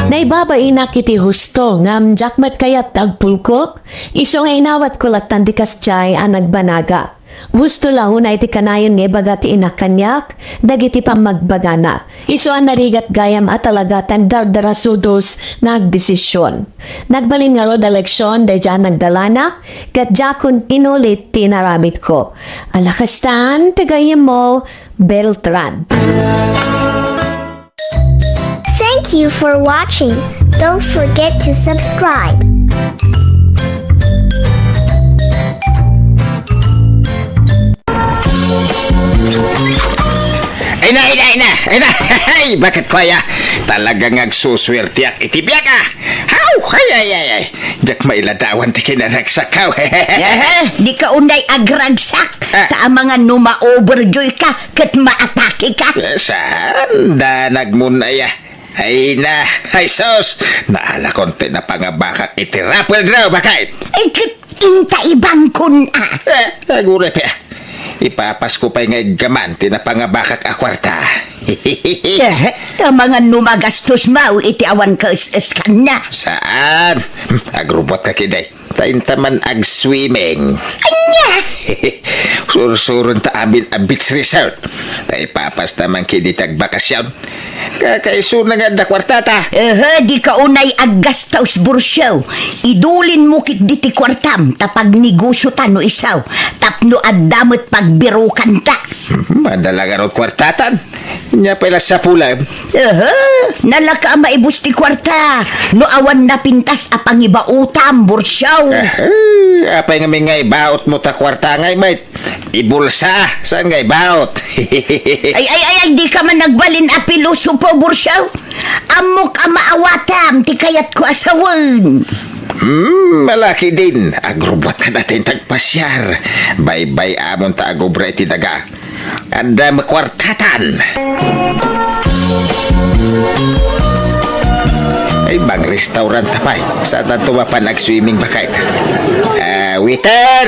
Naibabainak iti husto, ngem diak met kayat agpulkok. Isu nga inawatko lattan ti kasdiay a nagbanaga. Husto la unay ti kanayon nga ibaga ti inak kaniak dagiti pammagbagana. Isu a narigat gayam a talaga ti agdardarasudos nga agdesision. Nagbalin ngarud a leksion daydiay a nagdalana, ket diakon inulit ti inaramidko. Ala kastan ti gayyemmo, Beltran. Thank you for watching. Don't forget to subscribe. Ay na, ay na, ay na, ay na. Ay, bakit ko aya? Talagang agsuswertiak iti biag, a. Haw! Ay, ay, ay, ay. Diak mailadawan ti kinaragsakaw. Aha, dika unay agragsak. Ah. Ta amangan no ma-overjoy ka, ket maatake ka. Eh, saan? Danag mo na ya. Ay na, ay sus! Naalakon ti napangabakak iti raffle draw, bakit? Ay, ket inta ibangkon, a. Eh, aguray pa. Ipapasko pay nga iggaman ti napangabakak a kuarta. Eh, amangan no magastos maw iti awan kaes-eskanna. Saan? Agrubot ka kiday. Ta inta man agswimming. Ania? Sursuron ta amin a beach resort. Ta ipapasta man kidi ti agbakasyon. Kakaisuna nga adda kuartata. Ehe, dika unay aggastos, Bursiaw. Idulin mo ketdi ti kuartam, ta pagnegosyo ta no isu. Tapno adda met pagbirokanta. Hmm, madala ngarud kuartatan. Nia pay la sapulem? Ehe, nalaka a maibus ti kuarta no awan napintas a pangibaotam, Bursiaw. Ehe, apay ngamin nga ibaotmo ta kuarta ngay met? Ibulsa, saan nga ibaot? Ay, ay, ay, ay, di ka man nagbalin a pilosopo, Bursiaw. Ammok a maawatam ti kayatko a sawen. Hmm, malaki din. Agrubbat ka natin tagpasiar. Baybay-amon ta agubra iti daga. Adda makuartatan. Ay, mag-restaurant ta pay. Saan tanto mapan ag-swimming baket? Ah, waiter!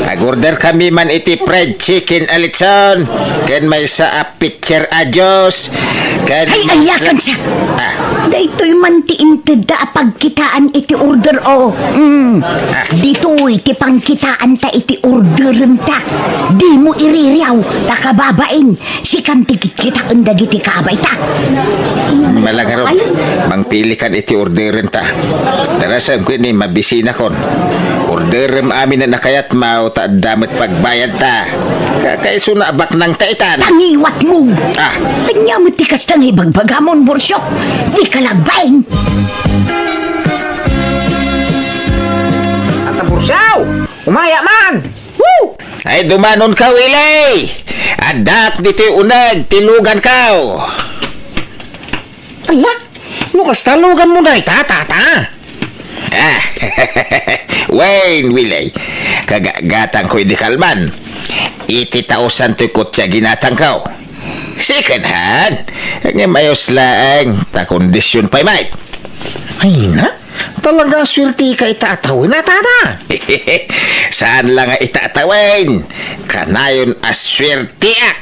Ag-order kami man iti fried chicken a litson. Ken maysa a pitcher a juice. Ken Ay, maysa ayakan sa. Ah. Daytoy man ti intedda a pagkitaan iti order, o. Mm. Ah. Ditoy ti pangkitaan ta iti orderem ta. Dimo iririaw, ta kababain. Sikan ti kitkitaen dagiti kaabay ta. Malangarod, Ay. Mangpilikan iti orderen ta. Darasem ken ni mabisinakon. Orderem amin a kayatmo ta adda met pagbayad ta. Ka-, kaisuna a baknang ta itan. Tangiwat mo! Ah. Anya met ti kasta nga ibagbagamon, Borsio? Di ka lagbain! Ata Borsio! Umaya man! Woo! Ay, dumanon ka, Willie! Addak ditoy uneg, ti lugan ka! Ala, no kasta lugan mo dayta, tata? Ah, wen, Willie, kagagatang ko idi kalman. Iti tausan toy kotse a ginatang ko. Second hand? Ngem ayos laeng, ta kondisyon pay, Mike. Ay na, talaga a suerte ka ita a tawen, a, tata. Saan la nga ita a tawen? Kanayon a suerteak.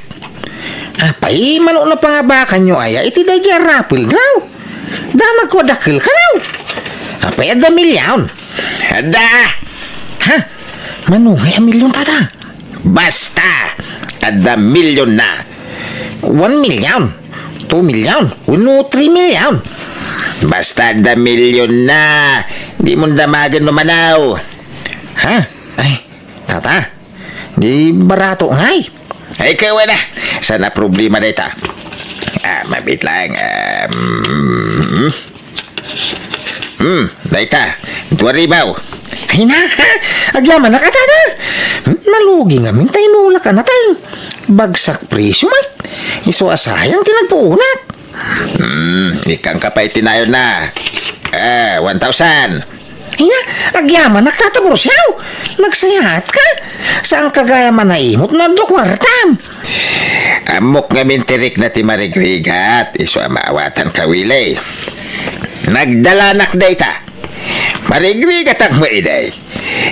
Apay, mano na pangabakanyo aya iti daydiay a raffle, daw? Damagko a dakkel kanaw. Apay, adda milyon? Adda! Ha? Mano ngay a milyon, tata? Basta, adda milyon na. One million, two million, wenno three million. Basta adda milyon na. Di mo damagen no manaw. Ha? Ay, tata. Di barato ngay. Ay, kawa na. Saan a problema dayta? Ah, mabit lang. Um, Hmm, dayta, dua ribaw. Ay na, ha? Agyamanak a, tata. Hmm, nalugi ngamin ta imulak a nateng. Bagsak presyo met. Isu a sayang ti nagpuunak. Hmm, ikkan ka pay ti nayon na. Eh, one thousand. Ay na, agyamanak, tata Borsiaw. Nagsayaat ka. Saan ka gayam a naimot no adda kuartam? Ammok ngamin ti rikna ti marigrigat, isu a maawatan ka, Willie. Nagdalanak dayta. Marigrigatak met idi.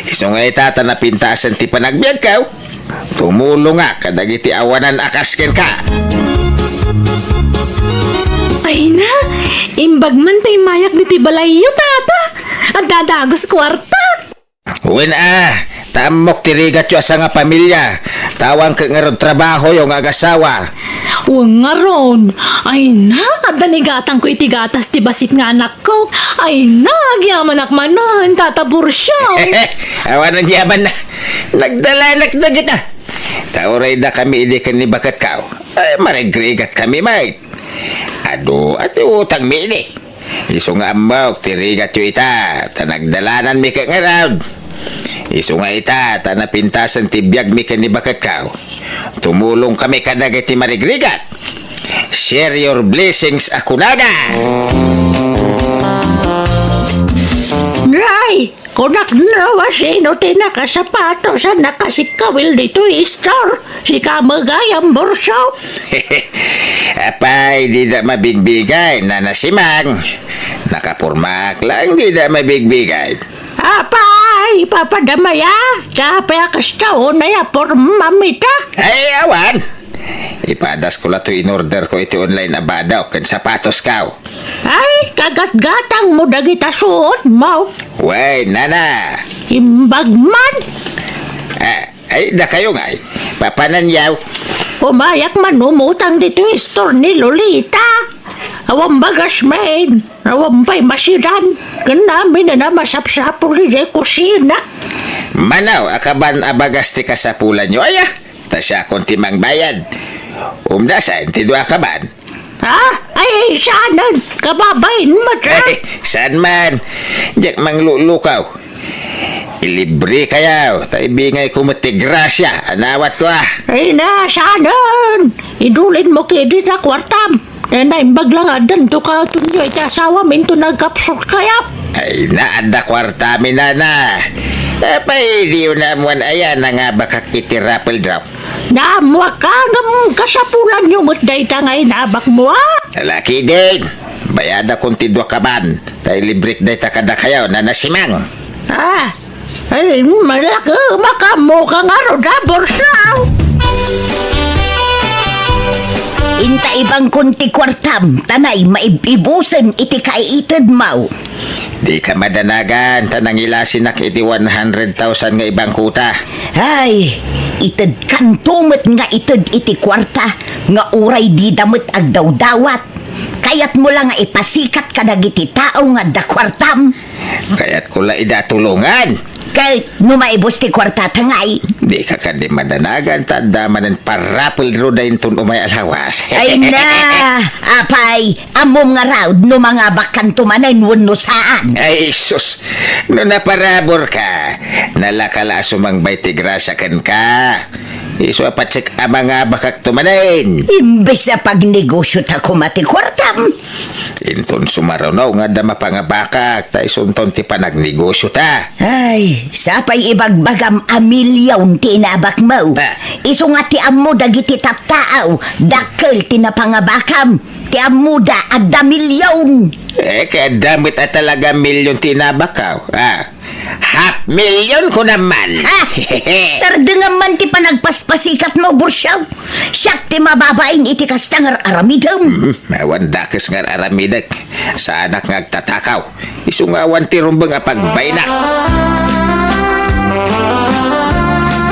Isu nga ita ta napintasen ti panagbiagko. Tumulongak kadagiti awanan a kas kenka. Ay na, imbag man ta immayak ditoy balayyo, tata. Agdadagus kuarta. Wen a, ta ammok ti rigatyo a sangapamilia. Awan ket ngarud trabahoyo nga agasawa. Wen ngarud, ay na, adda ni gatangko iti gatas ti bassit nga anakko. Ay na, agyamanak manen, tata Borsiaw. Awan a yaman na. Nagdalanak dagita. Ta uray dakami idi ken ni baketko. Ay, marigrigat kami, Mike. Adu, ati utangmi idi. Isu nga ammok ti rigatyo ita, ta nagdalananmi ket ngarud. Isu nga ita, ta napintasen ti biagmi ken ni baketko. Tumulongkami kadagiti marigrigat. Share your blessings a kunada. Nay! Kunak no a sino ti nakasapatos a nakasikkawil ditoy store? Sika met gayam, Borsiaw? Apay, dida mabigbigay, Nana Simang. Nakapormaak laeng dida mabigbigay. Apay, papadamaya, sa apay a kasta unay a pormam ita? Ay, awan. Ipadasko la toy inorderko iti online a badok ken sapatosko. Ay, kagatgatangmo dagita suotmo. Wen, nana. Imbag man. Ah, ay, dakayo ngay. Papananyaw. Umayak man umutang ditoy store ni Lolita. Awan bagas main. Awan pay masidan. Ken amin a masapsapul idiay kusina. Manaw a kaban a bagas ti kasapulanyo, aya? Ta siakon ti mangbayad. Umdasen ti dua a kaban. Ha? Ay, saanen. Kababain met, ha? Ay, saan man? Diak manglulukaw. Ilibre kayo, ta ibingayko met ti grasia a nawatko, a. Ay na, saanen! Idulin mo kadi ta kuartam. Naimbag la nga addan to ka tunyo iti asawam inton nagkapsut kayo. Ay na, adda kuartami, nana. Apay, diyo naammoan aya nangabakak iti raffle draw? Naammoak a ngem kasapulanyo met dayta nga inabakmo, a. Alakiden, bayadakon ti dua ka ban, ta ilibrek dayta kadakayo, nana Simang. A, ay, malaki, makaammoka ngarud, a, Bursaw. Inta ibangkon ti kuartam, ta nay maibibusen iti kaitedmo. Dika madanagan, ta nangilasinak iti one hundred thousand nga ibangkota. Ay, itedkanto met nga ited iti kuarta, nga uray dida met agdawdawat. Kayatmo la nga ipasikat kadagiti tao nga adda kuartam. Kayatko la ida tulongan. Ket no maibus ti kuartata ngay? Dika kadi madanagan, ta adda manen parapel ruda inton umay a lawas. Ay na, apay, ammom ngarud no mangabakkanto manen wenno saan? Ay, sus! No naparaburka, nalaka la a sumangbay ti grasia kenka. Isu a patsek a mangabakakto manen. Imbes a pagnegosiota koma ti kuartam. Inton sumaruno nga adda mapangabakak, ta isunton ti panagnegosiota. Ay, sapay ibagbagam a milyon ti inabakmo. Ah. Isu nga ti ammo dagiti tattao, dakkel ti napangabakam. Ti ammoda, adda milyon. Eh, kay adda met a talaga milyon ti inabakko. Ah. Half million ko naman. Ah! Sardengam man ti panagpaspasikatmo, Bursiaw. Siak ti mababain iti kasta nga ar-aramidem. Hmm, awan dakes nga ar-aramidek. Saanak nga agtatakaw. Isu nga awan ti rumbeng a pagbaynak.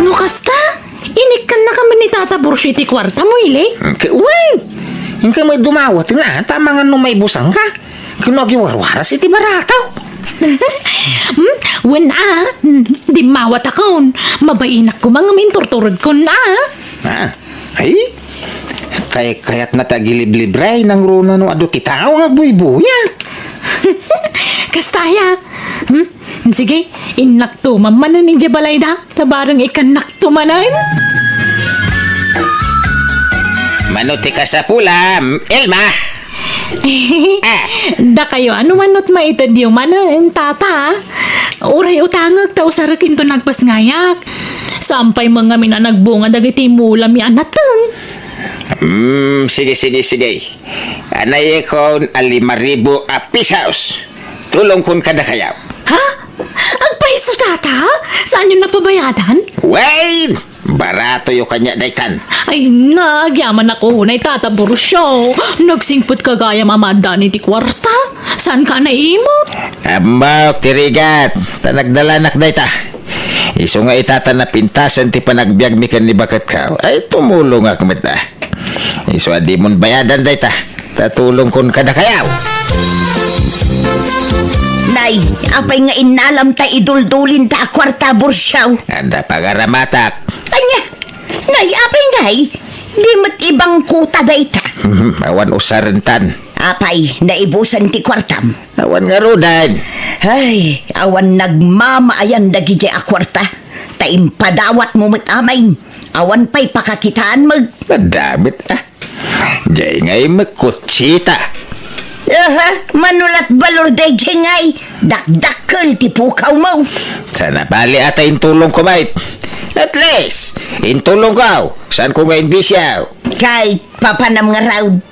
No kasta, inikkannaka man ni Tata Bursiaw ti kuartamo, ili? Hmm, ke-, wen! Inka met dumawat nga, ta amangan no maibusanka. Ken no agiwarwaras iti barataw. Hmm? Wen a, hmm, dimmawatakon. Mabainak koma ngem inturturedkon a. Ah, ay? Kay-, kayatna ti agiliblibre, nangruna no adu ti tao nga agbuybuya. Kasta aya. Hmm? Sige, innakto man manen idiay balayda. Ta bareng ikannakto manen. Mano ti kasapulam, Elma? Ah. Dakayo, a no manot maitedyo manen, tata? Uray utangek ta usarek inton nagpasngayak. Saan pay met ngamin a nagbunga dagiti mulami a nateng. Hmm, sige, sige, sige. Anayekon a lima ribu a pisos. Tulongkon kadakayo. Ha? Agpayso, tata? Saanyo napabayadan? Wen! Baratoyo kaniak daytan. Ay, nagyamannak unay, Tata Bursiaw. Nagsingpetka gayam a maaddaan iti kuarta. Saanka a naimot? Ammok ti rigat, ta nagdalanak dayta. Isu nga itata napintasen ti panagbiagmi ken ni baketko. Ay, tumulongak met a. Isu a dimon bayadan dayta, ta tulongkon kadakayo. Nay, apay nga innalam ta iduldulinta a kuarta, Bursiaw? Adda pagaramatak. Ania? Nay, apay ngay? Di met ibangkota dayta. Mhm, awan usarentan. Apay, naibusen ti kuartam? Awan ngaruden. Ay, awan nagmamaayan dagidiay a kuarta. Ta impadawatmo met amay. Awan pay pakakitaan met. Adda met, ah. Diay ngay met kutsita. Aha, mano lat balor daydiay ngay. Dakdakkel ti pukawmo. Sana bali a ta intulongko met. At least, intulongko. Saanko nga imbisiaw? Kay papanam ngarud.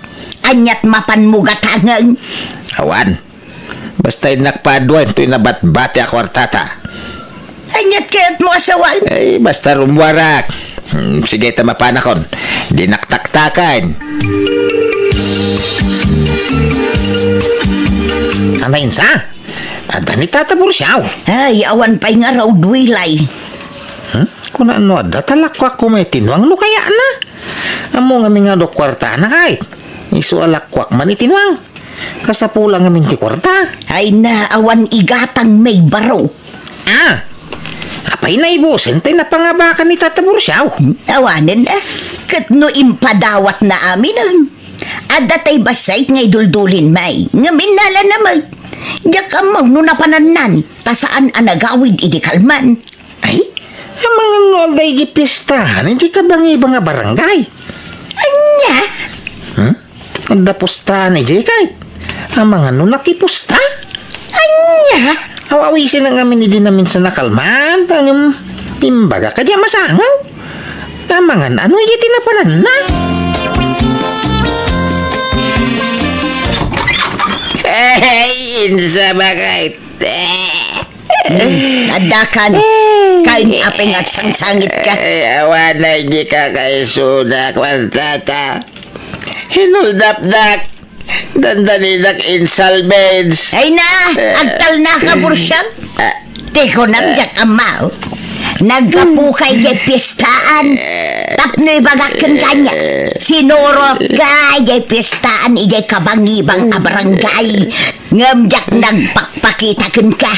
Aniat mapanmo gatangen? Awan. Basta innak paaduen toy nabatbati a kuartata. Aniat kayatmo a sawen? Ay, basta rummuarak. Hmm, sige ta mapanakon. Dinak taktaken. Anainsa? Adda ni Tata Bursiaw. Ay, awan pay ngarud, Wilay. Hmm? Kuna no adda ta lakuak koma iti nuang no kayatna. Ammo ngamin nga adu kuartana kay. Isu a lakuak man iti nuang. Kasapula ngamin ti kuarta. Ay na, awan igatang may baro. Ah! Apay naibusen tay napangabakan ni Tata Bursiaw? Awanen, ah. Ket no impadawatna aminen. Adda tay bassit nga iduldulin may. Ngem innala na met. Diak ammo no napanannan, ta saan a nagawid idi kalman. Ay, amangan no adda idi piesta, idiay kabangibang a barangay. Ania? Hmm? Adda pusta idiay kay? Amangan no nakipusta? Ania? Aw-awisen na ngamin idi naminsan a kalman, ngem imbaga kadi a masangaw. Amangan ano iti napananna? Ay, insa bakay? Hmm, addakan. Kain apay nga agsangsangitka? Ay, awan na idi kakaisuna, kwartata. Hinuldapdak. Dandanidak in salvage. Ay na, agtalnaka, Bursyang. Ah. Ti kunam diak ammo. Naggapuka idiay piestaan. Tapno ibagak kenka ania, sinurotka idiay piestaan idiay kabangibang a barangay. Ngem diak nagpakpakita kenka.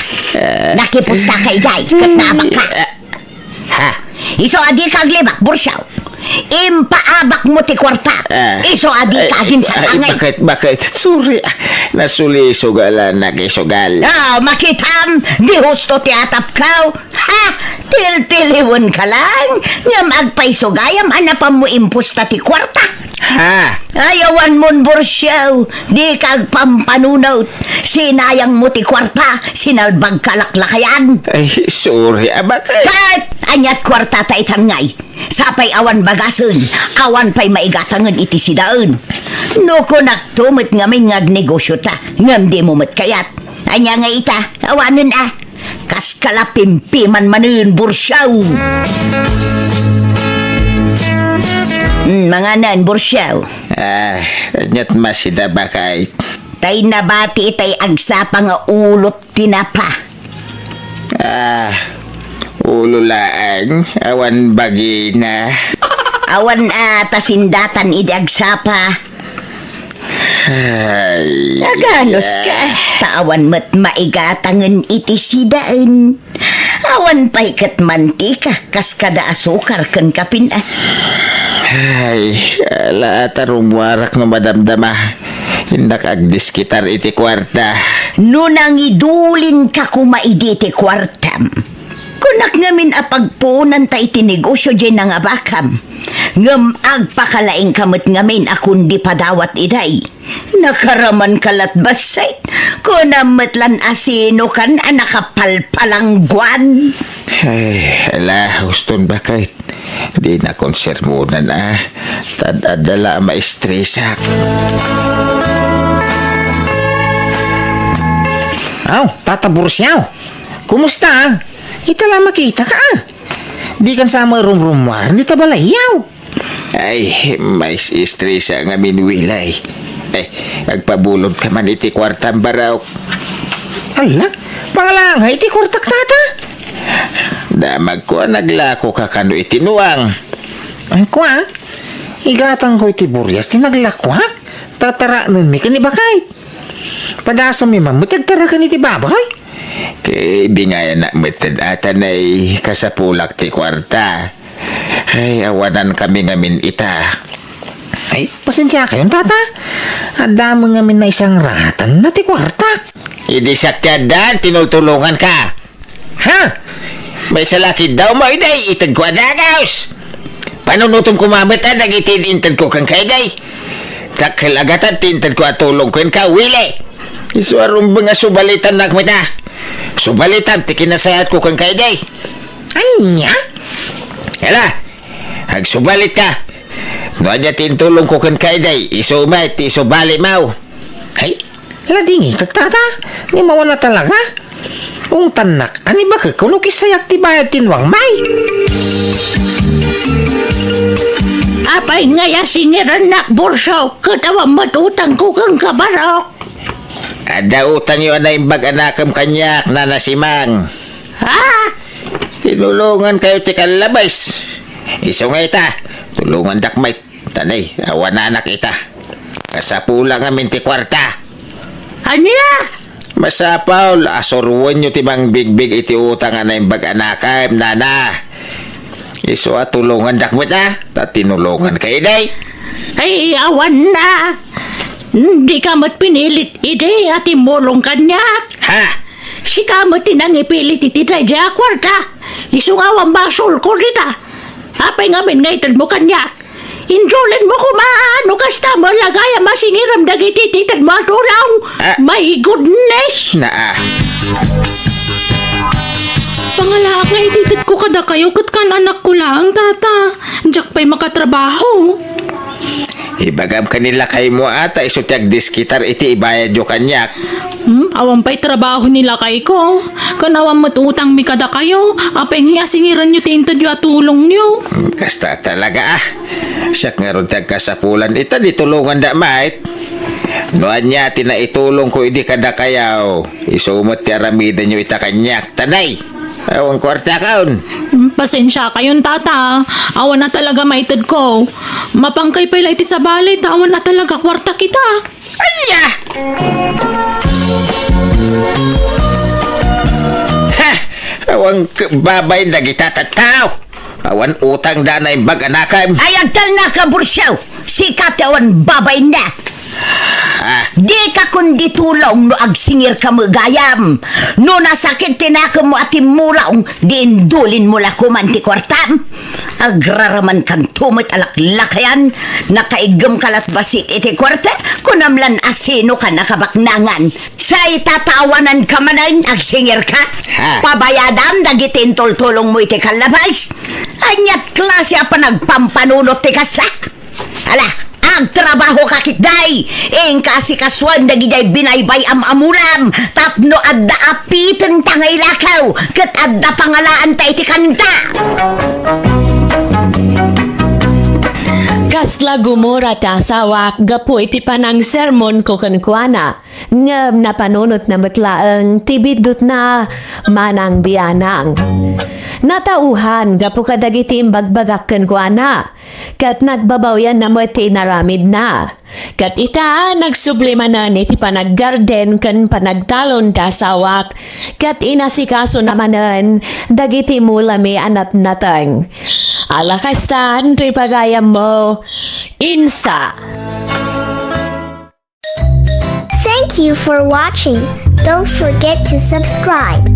Nakipustaka idiay, ket naabakka. Ha? Isu a dika aglibak, Bursyang. Impaabakmo ti kuarta. Ah. Isu a dika aginsasangay. Ay, bakit, bakit? Sorry, ah. Nasulisugalan, nakisugal. Ah, makitam, di husto ti atapkaw. Ha? Tiltiliwenka lang, ngem agpaisugayam a napammo impusta ti kuarta. Ha? Ay, awanmon, Bursyang. Dika agpampanunot. Sinayangmo ti kuarta, sinalbagka laklakayan. Ay, sorry, abak. Ket aniat kuartata itan ngay? Sapay awan bagasen, awan pay maigatangen iti sidaen. No kunakto met ngamin nga agnegosyota, ngem dimo met kayat. Ania nga ita, awanen a. Kaska la pimpiman manen, Bursyang. Hmm, manganan, Bursyang. Ah, aniat masida bakay? Tay nabati itay agsapa nga ulot tinapa. Ah, ulo laeng, awan bagina. Awan a ta sindatan idi agsapa. Ay, aganoska, ta awan met maigatangen iti sidaen. Awan pay ket mantika, kas kada asukar ken kapin a. Ay, ala ta rummuarak no madamdama. Innak agdiskitar iti kuarta. No nangidulinka koma idi ti kuartam, kunak ngamin a pagpuonanta iti negosio diay nangabakam. Ngem agpakalaingka met ngamin a kundi padawat iday. Nakaramanka lat bassit. Kunam met lan a sinokan a nakapalpalangguad. Ay, ala, huston bakay. Dinakon sermonan a. Tad-adda la a maestresak. Aw, Tata Bursyang. Kumusta, a? Ita la makitaka, a. Dikan sa marumrumuar, dita balayyo. Ay, maisestresa ngamin, Wilay. Ay, agpabulodka man iti kuartam, barok. Ala, pangalangay iti kuartak, Tata? Damagko a naglakoka kano iti nuang. Ay, kua? Igatangko iti burias ti naglakoak. Tataraknenmi ken ni Bakay. Padasammi man met ti agtaraken iti baboy. Ket ibingayanak met ti ata nay kasapulak ti kuarta. Ay, awanankami ngamin ita. Ay, pasensiakayon, Tata. Adda met ngamin naisangratanna ti kuartak. Idi siak ti addan, tinultulonganka. Ha? Maysa la kiddaw mo, iday, itedko a dagus. Panunotem koma met a dagiti intedko kenka, iday. Dakkel a gatad ti intedko a tulong kenka, Willy. Isu a rumbeng a subalitannak met a. Subalitam ti kinasayatko kenka, iday. Ania? Ala, agsubalitka. No ania ti intulongko kenka, iday, isu met ti isubalim. Ay, ladingit, Tata. Ni mawana talaga. Ungtannak, ani bakek, kuno kisayak ti bayad ti nuang, may? Apay ngay a singirannak, Bursyang, ket awan met utangko kenka, barok? Adda utangyo a naimbag a nakem kaniak, Nana Simang. Ha? Tinulongankayo ti kallabes. Isu nga ita, tulongandak met. Tanay, awananak ita. Kasapula ngamin ti kuarta. Ania? Masapul a suroenyo ti mangbigbig iti utang a naimbag a nakem, Nana. Isu a tulongandak met a, ta tinulongankayo, iday. Ay, awan na. Dika met pinilit idi a timmulong kaniak. Ha? Sika met ti nangipilit iti daydiay a kuarta. Isu nga awan basolko dita. Apay ngamin nga itedmo kaniak? Indulinmo koma no kasta met la gayam a singiram dagiti itedmo a tulong. Ah. My goodness! Naa. Pangalaak nga itedko kadakayo ket kan anakko laeng, Tata. Diak pay makatrabaho. Ibagam ken ni lakaymo a ta isu ti agdiskitar iti ibayadyo kaniak. Hmm, awan pay trabaho ni lakayko. Ken awan met utangmi kadakayo. Apay nga singiranyo ti intedyo a tulongyo? Hmm, kasta talaga, ah. Siak ngarud ti agkasapulan ita, di tulonganda met. No ania ti naitulongko idi kadakayo, isu met ti aramidenyo ita kaniak. Tanay! Awan kuartakon. Hmm, pasensiakayon, Tata. Awan a talaga maitedko. Mapangkay pay la iti sabali, ta awan a talaga kuarta kita. Ania? Ha! Awan k-, babain dagita tattao. Awan utangda naimbag a nakem. Ay, agtalna ka, Bursiaw! Sika ti awan babainna. Ah. Dika kundi tulong no agsingirka met gayam. No nasakit ti nakemmo a timmulong, di indulinmo la koman ti kuartam. Agraramankanto met a laklakayan, nakaiggemka lat bassit iti kuarta, kunam lan a sinoka nakabaknangan. Say tatawananka manen, agsingirka? Ha? Pabayadam dagiti intultulongmo iti kallabas. Ania't klase a panagpampanunot ti kasta? Ala, agtrabahoka ketdi. Inka asikasuem dagidiay binaybay-am a mulam tapno adda apitenta nga ilakaw ket adda pangalaanta iti kanta. Kasla gumura ti asawak gapu iti panangsermonko kenkuana, ngem napanunotna met laeng ti biddutna manang bianang. Natauhan gapu kadagiti imbagbagak kenkuana, ket nagbabawianna met ti inaramidna. Ket ita, nagsubli manen iti panaggarden ken panagtalon ti asawak, ket inasikasona manen dagiti mulami a natnateng. Ala kastan ti pagayammo, Insa. Thank you for watching. Don't forget to subscribe.